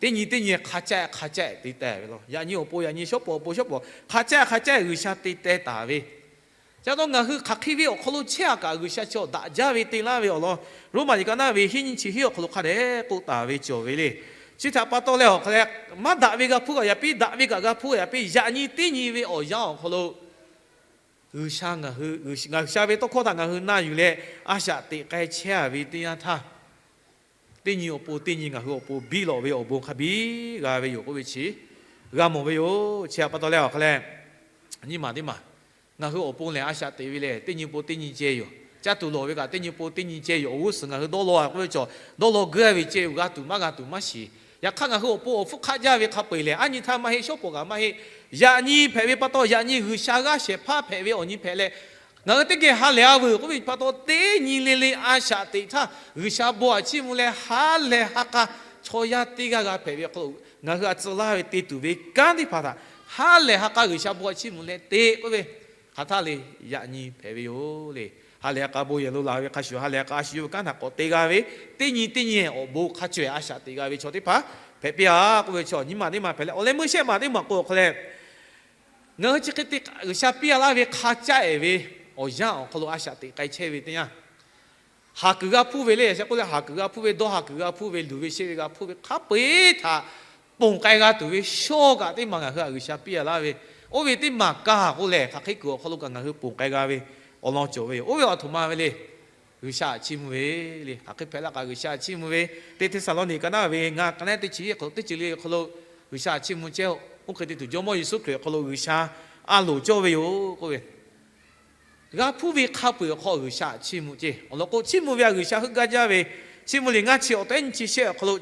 teˇ nyi teˇ nyi hk'a caˆ hk'a caˆ te teh ve law. Yaꞈ nyi awˬ pon yaꞈ nyi, shawˉ pawˍ awˬ pon shawˉ pawˍ, hk'a caˆ hk'a caˆ G'uiˬsha te teh taˍ ve. Ca taw ngaˬ hui hk'aˬ hk'e ve awˬ hk'aw lo chehˇ a kaꞈ, G'uiˬsha chi awˬ daꞈ jaˇ ve te laˇ ve awˬ lawn, Roˉmaꞈ liꞈ ka naˉ ve hiˉ nyiˇ chi hiˉ awˬ hk'aw lo hk'a dehꞈ k'oˆ taˍ ve cawˬ ve le. Chi htaꞈ pa taw leh awˬ hk'a leh, maˇ daꞈ ve g'a hpuˇ g'a yaꞈ piˇ, daꞈ ve kaꞈ g'a hpuˇ g'a yaꞈ piˇ, yaꞈ nyi teˇ nyi ve awˬ yanˇ awˬ hk'aw lo G'uiˬsha ngaˬ hui, G'uiˬsha ve tawˇ hkawˇ htaꞈ ngaˬ hui na yuˬ leh a shaꞈ teꞈ k'ai chehˇ a ve teˇ yanˇ htaˇ, teˇ nyi awˬ pon teˇ nyi ngaˬ hui awˬ pon biˇ lawꞈ ve awˬ bon hk'a biˇ g'a ve yoˬ k'oˆ ve chi g'a mawˬ ve yoˬ. Chi htaꞈ pa taw leh awˬ hk'a leh, nyi maˬ teˇ maˬ, ngaˬ hui awˬ pon lehˬ a shaꞈ teꞈ ve lehˬ teˇ nyi pon teˇ nyi ceh yoˬ. Caˇ tuˬ lawˬ ve kaꞈ teˇ nyi pon teˇ nyi ceh yoˬ. Awˬ g'uˇ suhˍ ngaˬ hui dawˇ law a k'oˆ ve chaw, dawˇ law geuˇ ve ceh yoˬ. G'a tuˬ maˇ g'a tuˬ maˇ shiˍ. Yaꞈ hk'aˇ ngaˬ hui awˬ pon awˬ hpfuhˇ hk'aˆ jaˇ ve hk'a peu-eˬ lehˬ, aˉ nyi htaˇ maˇ heˆ, shawˉ pawˍ kaꞈ maˇ heˆ. Yaꞈ nyi hpehꞈ ve pa taw, yaꞈ nyi G'uiˬsha g'aˇ shehˍ hpaˇ hpehꞈ ve awˬ nyi hpehꞈ leh, ngaˬ hui teˇ geh ha lehˬ a veuˬ k'oˆ ve pa taw, teˇ nyi le le a shaꞈ teꞈ htaˇ G'uiˬsha bon htaꞈ chiˇ mvuh leh ha lehˬ ha k'a chaw yaˇ teˇ g'aˇ g'a hpehꞈ ve awˬ hk'aw lo, ngaˬ hui a tcuh laˇ ve te tuˬ ve kanˉ teˇ hpaˍ htaꞈ ha lehˬ ha k'a G'uiˬsha bon htaꞈ chiˇ mvuh leh te k'oˆ ve, hk'aˬ htaˇ le, yaꞈ nyi hpehꞈ ve yoˬ le. Ha lehˬ ha k'a bon yehˬ lo laˬ ve hk'a shuˍ, ha lehˬ ha k'a a shu yawˇ ve kanˉ htaꞈ k'awꞈ te g'a ve, teˇ nyi teˇ nyi awˬ bon hk'a cawehˬ a shaꞈ teꞈ g'a ve chaw teˇ hpaˍ hpehꞈ piˇ a k'oˆ ve chaw, nyi maˬ teˇ maˬ hpehꞈ leh, awˬ leh meuˇ shehˆ maˬ teˇ maˬ k'o awˬ hk'a leh, ngaˬ hui chi hk'e te G'uiˬsha piˇ a laˇ ve hk'a caˆ ehˍ ve awˬ yanˇ awˬ hk'aw lo a shaꞈ teꞈ k'ai chehˇ ve teˇ yanˇ, haˍ kuiˬ g'a hpuˇ ve le, yaꞈ sheh k'oˆ leh haˍ kuiˬ g'a hpuˇ ve, dawˇ haˍ kuiˬ g'a hpuˇ ve, luˬ ve sheˆ ve g'a hpuˇ ve hk'a peu-eˬ htaꞈ ponˬ k'ai g'a tuˬ ve shawˇ kaꞈ teˇ maˬ ngaˬ hui htaꞈ G'uiˬsha piˇ a laˇ ve, oˇ ve teˇ maˬ kaˇ k'oˆ lehˬ, hk'aˬ hk'e kuiˬ awˬ hk'aw lo kaꞈ ngaˬ hui ponˬ k'ai g'a ve awˬ lawn cawˬ ve yoˬ. Oˇ ve awˬ htoꞈ ma ve le, G'uiˬsha htaꞈ chiˇ mvuh ve le. Hk'aˬ hk'e hpehꞈ la kaꞈ G'uiˬsha htaꞈ chiˇ mvuh ve, teˇ Hteˇsaˍlawˇniˆ ka naˉ ve ngaˇ ka naˉ teˇ chi hiˉ hk'aw lo teˇ ceuˬ le awˬ hk'aw lo G'uiˬsha htaꞈ chiˇ mvuh chehˇ-oˆ. Oˇ hk'e te tuˬ Jawˇmawˇ Yeˍsuˆ Hkriꞈ awˬ hk'aw lo G'uiˬsha a loˍ cawˇ ve yoˬ k'oˆ ve, g'a hpuˇ ve hk'a peu-eˬ awˬ hk'aw G'uiˬsha htaꞈ chiˇ mvuh ceˇ. Awˬ lawn k'o, chiˇ mvuh ve a G'uiˬsha heuˆ gaˇ jaˇ ve, chiˇ mvuh liꞈ ngaˇ chi awˬ tehˉ nyiˇ chi shehˆ awˬ hk'aw lo,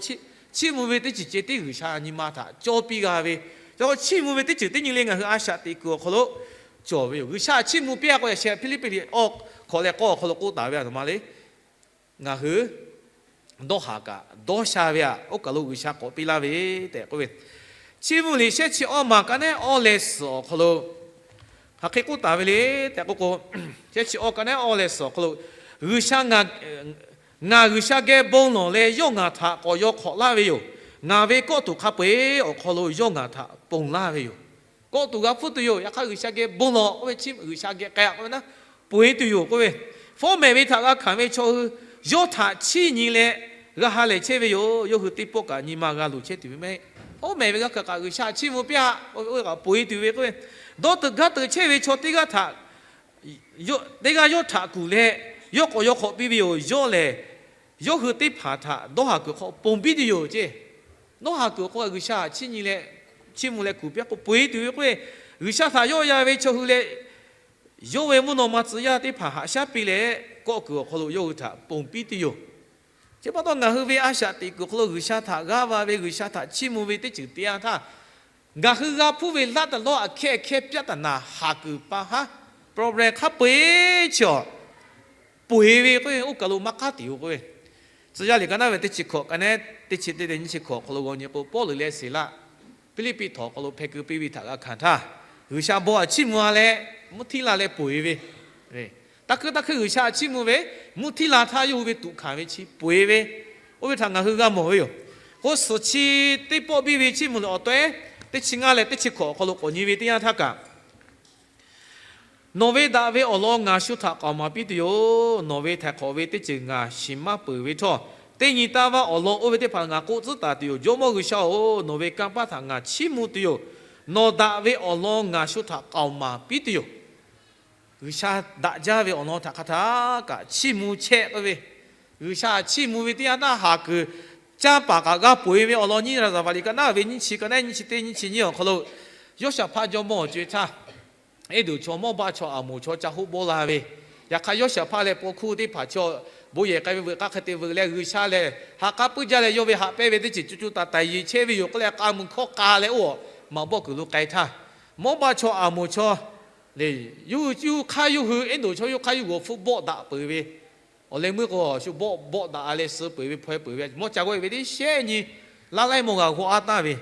chiˇ mvuh ve teˇ ceuˬ ceh tiˉ G'uiˬsha nyi ma htaꞈ cawˇ piˇ g'a ve, chi hk'e chiˇ mvuh ve teˇ ceuˬ teˇ nyi le ngaˬ hui a shaꞈ teꞈ kuiˬ awˬ hk'aw lo cawˬ ve yoˬ. G'uiˬsha htaꞈ chiˇ mvuh piˇ a k'o, yaꞈ sheh Hpiˇliˇpiˆ liꞈ awˇ hkawꞈ leh k'awˇ awˬ hk'aw lo k'oˆ taˍ ve a htoꞈ ma le, ngaˬ hui dawˇ haˍ kaꞈ dawˇ sha ve aꞈ, oˇ kaˬ lo G'uiˬsha k'awꞈ piˇ laˇ ve tehꞈ k'oˆ ve, chiˇ mvuh liꞈ shehˆ chi awˇ maˬ ka naˉ awˇ leh suhˍ awˬ hk'aw lo hk'aˬ hk'e k'oˆ taˍ ve le tehꞈ k'oˆ k'o, shehˆ chi awˇ ka naˉ awˇ leh suhˍ awˬ hk'aw lo, G'uiˬsha, ngaˬ G'uiˬsha geh bon lawˬ leh yawˇ ngaˬ htaꞈ k'awꞈ yaw hk'awꞈ laˇ ve yoˬ. Ngaˬ ve kawˆ tuˬ hk'a peu-eˬ awˬ hk'aw lo yawˇ ngaˬ htaꞈ ponˬ laˇ ve yoˬ. Kawˆ tuˬ g'a hpuˇ tuˬ yoˬ. Yaꞈ hk'aˇ G'uiˬsha geh bon lawˬ k'oˆ ve, chi G'uiˬsha geh k'ai k'oˆ ve naˉ, ponˬ e tuˬ yoˬ k'oˆ ve, fawˉ mehˍ ve htaꞈ g'a hkanˍ ve chaw hui yawˇ htaꞈ chiˇ nyi leh g'a ha lehˬ chehˇ ve yoˬ. Yawˇ hui teˇ pawˆ kaꞈ nyi ma g'a luˬ chehˇ tuˬ ve mehˆ. Fawˉ mehˍ ve g'a hkanˍ kaꞈ G'uiˬsha chiˇ mvuh piˇ a, oˇ ve kaꞈ ponˬ e tuˬ ve k'oˆ ve, dawˇ teuꞈ gaˇ teuꞈ chehˇ ve chaw teˇ g'aˇ htaꞈ teˇ g'aˇ yawˇ htaꞈ kuˬ leh, yawˇ k'awꞈ yaw hk'awꞈ piˇ ve yoˬ. Yawˇ lehˬ, yawˇ hui teˇ hpaˍ htaꞈ dawˇ haˍ kuiˬ hk'aw ponˬ piˇ tuˬ yoˬ ceˇ. Dawˇ haˍ kuiˬ hk'aw G'uiˬsha htaꞈ chiˇ mvuh leh, chiˇ mvuh leh kuˬ piˇ k'o, ponˬ e tuˬ ve k'oˆ ve, G'uiˬsha htaꞈ yawˆ yan ve chaw hui leh, yawˇ ve mvuhˇ naw ma tcuh yaˇ teˇ hpaˍ haꞈ shaˉ piˇ leh, kawˆ kuiˬ awˬ hk'aw lo yawˇ hui htaꞈ ponˬ piˇ tuˬ yoˬ. Chi pa taw ngaˬ hui ve a shaꞈ teꞈ kuiˬ awˬ hk'aw lo G'uiˬsha htaꞈ g'aˇ va ve, G'uiˬsha htaꞈ chiˇ mvuh ve teˇ ceuˬ te yanˇ htaˇ, ngaˬ hui g'a hpuˇ ve laˇ taˍ lawˇ aꞈ hkehˇ hkehˇ pyaˇ taˍ naˍ haˍ kuiˬ pa haˉ problem hk'a peu-eˬ chi awˬ ponˬ e ve k'o, oˇ kaˬ lo maˇ k'aˉ tuˬ yoˬ k'oˆ ve, Tcuh yaˇ liꞈ ka naˉ ve teˇ chi hkawꞈ ka naˉ teˇ chi teˇ teˇ nyiˇ chi hkawꞈ awˬ hk'aw lo g'aw nyi k'o, Pawˇluꞈ leh Siˍlaˆ Hpiˇliˇpiˆ htawnˍ awˬ hk'aw lo hpeh keu piˇ ve htaꞈ g'a hkanˍ htaˇ, G'uiˬsha bon htaꞈ chiˇ mvuh a leh, mvuhˇ htiˇ la leh ponˬ e ve, taˇ hkuiˇ taˇ hkuiˇ G'uiˬsha htaꞈ chiˇ mvuh ve, mvuhˇ htiˇ la htaˇ yawˇ hui ve tuꞈ hkanˍ ve chi ponˬ e ve, oˇ ve htaꞈ ngaˬ hui g'a mawˬ ve yoˬ. K'o, suhˍ chi teˇ pawˆ biˇ ve chiˇ mvuh liꞈ awˬ tawehˉ teˇ chi ngaˇ leh teˇ chi hkawꞈ awˬ hk'aw lo k'awꞈ nyi ve teˇ yanˇ htaˇ kaꞈ, Nawˬ ve daꞈ ve awˬ lawn ngaˬ shu htaꞈ k'aoˍ maˍ piˇ tuˬ yoˬ. Nawˬ ve htaiˍ hk'awꞈ ve teˇ ceuˬ ngaˬ shiˍ maˇ peuˬ ve htawˇ, teˇ nyi taˇ vaˇ awˬ lawn oˇ ve teˇ hpaˍ ngaˬ k'oˆ tcuhˉ taˍ tuˬ yoˬ. Jawˇmawˇ G'uiˬsha-oˬ, nawˬ ve kanˇ paˇ htaꞈ ngaˬ chiˇ mvuh tuˬ yoˬ. Nawˬ daꞈ ve awˬ lawn ngaˬ shu htaꞈ k'aoˍ maˍ piˇ tuˬ yoˬ. G'uiˬsha daꞈ jaˇ ve awˬ lawn htaꞈ hk'a htaˇ kaꞈ chiˇ mvuh chehˇ k'oˆ ve, G'uiˬsha chiˇ mvuh ve teˇ yanˇ htaˇ haˍ kuiˬ caˇ paˍ kaꞈ g'a ponˬ e ve awˬ lawn nyiˇ Raˍzaˍvaˍ liꞈ ka naˉ ve nyiˇ chi ka naˉ nyiˇ chi teˇ nyiˇ chi nyiˇ awˬ hk'aw lo, Yawˇshaˍhpaˆ jawˇmawˇ awˬ co-e htaˇ, Eˇdonˍ chaw Mawˇbaˆ chaw Aˍmonˍ chaw ca hoˆ bawˆ la ve, yaꞈ hk'aˇ Yawˇshaˍhpaˆ leh paw hkuˇ teˇ hpaˍ chaw bon yehˬ k'ai ve veuꞈ k'a hk'e te veuꞈ leh, G'uiˬsha lehˬ ha k'aˉ puiˉ jaˇ leh yawˇ ve haꞈ pehnˇ ve teˇ ceuˬ co co taiˍ taiˍ yeˬ chehˇ ve yoˬ k'oˆ leh, k'a mui hkawˇ k'a leh oˇ, maꞈ bawˆ kuiˬ lo k'ai htaˇ, mawˇ baˆ chaw, aˬ moˍ chaw, le, yawˇ hui yawˇ hui hk'aˇ yawˇ hui, Enˉdonˍ chaw yawˇ hui hk'aˇ yawˇ hui awˬ hpfuhˇ bawˆ daꞈ peuˬ ve, awˬ leh meuˇ k'o shu bawˆ bawˆ daꞈ leh suh peuˬ ve, hpaw peuˬ ve, mawˇ ca g'awˇ ve teˇ shehˆ nyi, laˇ laiˉ mawˇ g'a g'aw a taˍ ve,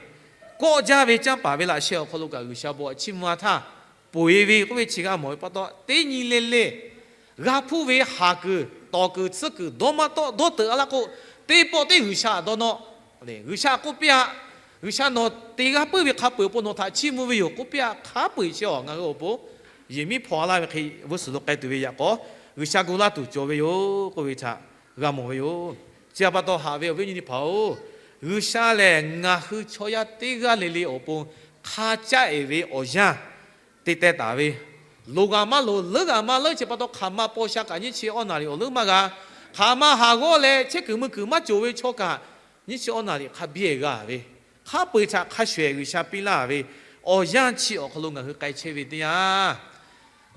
kawˆ jaˇ ve canˇ paˍ ve laꞈ sheh awˬ hk'aw lo kaꞈ G'uiˬsha bon a chiˇ mvuh a htaˇ, peuˬ e ve k'oˆ ve chi g'a mawˬ ve pa taw, teˇ nyi le le g'a hpuˇ ve haˍ kuiˬ, tawˍ kuiˬ, tsuhˇ kuiˬ dawˇ maˇ tawˆ dawˇ teuꞈ a laˇ k'o, teˇ pawˆ teˇ G'uiˬsha dawˇ nawˇ, G'uiˬsha k'oˆ piˇ-a, G'uiˬsha nawˬ te g'a puiˉ ve hk'a peu-eˬ awˬ pon nawˬ htaꞈ chiˇ mvuh ve yoˬ k'oˆ piˇ-a. Hk'a peu-eˬ chi a ngaˬ hui awˬ pon yehˬ miˉ hpaw laˇ ve hk'e g'uˇ suhˍ lo k'ai tuˬ ve yaꞈ k'aw, G'uiˬsha gu laˇ tuˬ cawˬ ve yoˬ k'oˆ ve htaꞈ g'a mawˬ ve yoˬ. Chi a pa taw haꞈ ve awˬ viˉ awˬ nyi teˇ hpaˍ-oˬ, G'uiˬsha lehˬ ngaˬ hui chaw yaˇ teˇ g'aˇ le le awˬ pon hk'a caˆ-e ve awˬ yanˇ te teh taˍ ve, loˍ g'a maˇ loˍ, leuˉ g'a maˇ leuˉ chi pa taw hk'aˬ ma paw sha kaꞈ nyiˇ chi awˇ naˍ riˍ awˬ leuˉ maˇ g'a. Hk'aˬ ma haˍ g'awˇ leh chehˇ kuiˬ mui kuiˬ maˇ cawˬ ve chaw kaꞈ nyiˇ chi awˇ naˍ riˍ hk'a biˇ-e g'a ve, hk'a peu-eˬ htaꞈ hk'a shuˍ-ehˍ G'uiˬsha piˇ laˇ ve awˬ yanˇ chi awˬ hk'aw lo ngaˬ hui k'ai chehˇ ve teˇ yanˇ,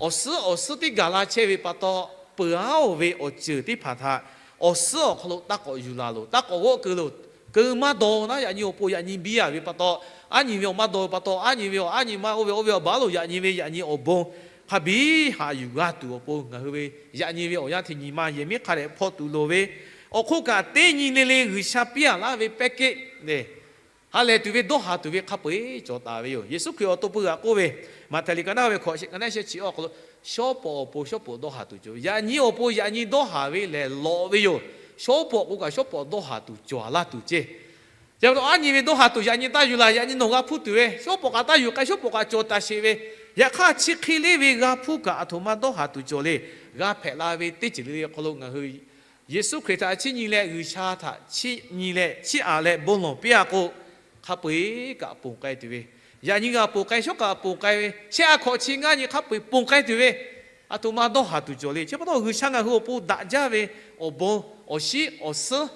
awˬ suhˉ awˬ suhˉ tiˉ gaˬ la chehˇ ve pa taw, peuˬ-aˉ-oˬ ve awˬ ceuˬ teˇ hpaˍ htaꞈ awˬ suhˉ awˬ hk'aw lo taˇ k'awꞈ yuˬ laˬ loˬ. Taˇ k'awꞈ g'awˆ keu loˬ. Keu maˇ dawˬ naˉ, yaꞈ nyi awˬ pon yaꞈ nyi biˇ-a ve pa taw, aˉ nyi ve awˬ maˇ dawˬ ve pa taw, aˉ nyi ve awˬ, aˉ nyi maˇ oˇ ve oˇ ve awˬ baˬ loˬ, yaꞈ nyi ve yaꞈ nyi awˬ bon hk'a biˇ haꞈ yuˬ g'a tuˬ awˬ pon ngaˬ hui ve yaꞈ nyi ve awˬ yanˇ hteꞈ nyi ma yehˬ miˉ hk'a dehꞈ hpaw tuˬ loˍ ve, awˬ hk'oˆ kaꞈ teˇ nyi le le G'uiˬsha piˇ-a laˇ ve pehˇ kehˆ le ha lehˬ tuˬ ve dawˇ haˍ tuˬ ve hk'a peu-eˬ cawˬ taˍ ve yoˬ. Yeˍsuˆ Hkriꞈ awˬ to peu g'aꞈ k'oˆ ve, Maꞈhtehˍ liꞈ ka naˆ ve hkawꞈ shehˆ ka naˆ shehˆ chi awˬ hk'aw lo, shawˉ pawˍ awˬ pon shawˉ pawˍ dawˇ haˍ tuˬ cawˬ ve, yaꞈ nyi awˬ pon yaꞈ nyi dawˇ haˍ ve lehˬ lawꞈ ve yoˬ. Shawˉ pawˍ k'o kaꞈ shawˉ pawˍ dawˇ haˍ tuˬ cawˬ laˇ tuˬ ceˇ. Chi pa taw aˉ nyi ve dawˇ haˍ tuˬ yaꞈ nyi taˇ yuˬ laˬ, yaꞈ nyi nawˬ g'a hpuˇ tuˬ ve, shawˉ pawˍ kaꞈ taˇ yuˬ k'ai, shawˉ pawˍ kaꞈ cawˬ taˍ sheˍ ve, yaꞈ hk'aˇ chi hk'e le ve g'a hpuˇ kaꞈ aˬ htoꞈ ma dawˇ haˍ tuˬ cawˬ le. G'a hpehꞈ la ve teˇ ceuˬ le le awˬ hk'aw lo ngaˬ hui Yeˍsuˆ Hkriꞈ htaꞈ chiˇ nyi leh G'uiˬsha htaꞈ chiˇ nyi leh chiˇ aꞈ leh bon lawˬ piˇ-a k'o, hk'a peu-eˬ kaꞈ ponˬ k'ai tuˬ ve, yaꞈ nyi g'a ponˬ k'ai, shawˉ kaꞈ ponˬ k'ai ve, shehˆ a hkawꞈ chi ngaˇ nyi hk'a peu-eˬ ponˬ k'ai tuˬ ve, aˬ htoꞈ ma dawˇ haˍ tuˬ cawˬ le. Chi pa taw G'uiˬsha ngaˬ hui awˬ pon daꞈ jaˇ ve awˬ bon, awˬ shiˉ, awˬ suhˉ,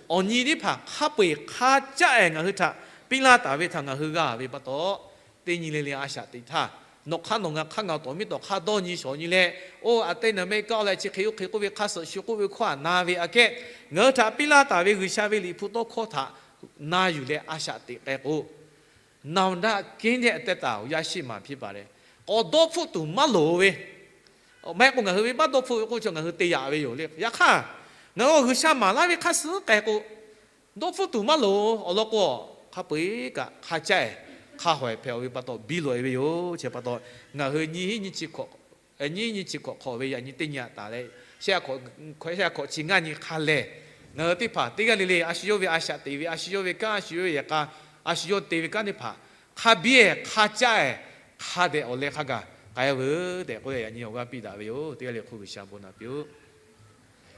awˬ nyi teˇ hpaˍ hk'a peu-eˬ hk'a caˆ-e ngaˬ hui htaꞈ piˇ laˇ taˍ ve htaꞈ ngaˬ hui g'a ve pa taw, teˇ nyi le le a shaꞈ teꞈ htaˇ, nawˬ hk'aˇ nawˬ ngaˬ hk'aˇ ngaˬ tawˍ miˇ tawˍ hk'aˇ dawˇ nyi shawˍ nyi leh, oˇ aꞈ teˇ naˍ mehˆ kaˆ-oˬ leh chi hk'e oˇ hk'e k'oˆ ve hk'aˇ suhˍ shu k'oˆ ve hkawˇ htaꞈ na ve aꞈ kehˉ, ngaˬ hui htaꞈ piˇ laˇ taˍ ve G'uiˬsha ve liꞈ hpu tawˇ hkawˇ htaꞈ na yuˬ leh a shaꞈ teꞈ k'ai k'o, နောင်တကင်းတဲ့အသက်တာကို ရရှိမှာဖြစ်ပါတယ်. K'awꞈ dawˇ hpfuhˆ tuˬ maˇ loˍ ve, maˇ heˆ k'o ngaˬ hui ve maˇ dawˇ hpfuhˆ ve k'oˆ ve chaw ngaˬ hui te yaꞈ ve yoˬ le. Yaꞈ hk'aˇ, ngaˬ hui G'uiˬsha maˍ laˇ ve hk'aˇ suhˉ k'ai k'o, dawˇ hpfuhˆ tuˬ maˇ loˍ. Awˬ lawn k'o, hk'a peu-eˬ kaꞈ hk'a caˆ-e, hk'a hawehˬ hpehꞈ-oˬ ve pa taw biˇ loꞈ-e ve yoˬ. Chi pa taw ngaˬ hui nyiˇ nyiˇ chi hkawꞈ, nyiˇ nyiˇ chi hkawꞈ hk'awꞈ ve yaꞈ nyi teˇ nyi aꞈ taˍ leh, shehˆ a hkawꞈ chi ngaˇ nyi hk'a lehˬ, ngaˬ hui teˇ hpaˍ teˇ g'aˇ le le a shu yawˇ ve a shaꞈ teꞈ ve, a shu yawˇ ve kanˉ, a shu yawˇ ve yehˬ k'a, a shu yawˇ te ve kanˉ teˇ hpaˍ hk'a biˇ-e hk'a caˆ-e, hk'a dehꞈ awˬ leh hk'a gaˬ k'ai veuˬ tehꞈ k'oˆ leh yaꞈ nyi awˬ g'aˇ piˇ daꞈ ve yoˬ. Teˇ g'aˇ le hk'oˆ G'uiˬsha bon naꞈ piˇ-oˆ.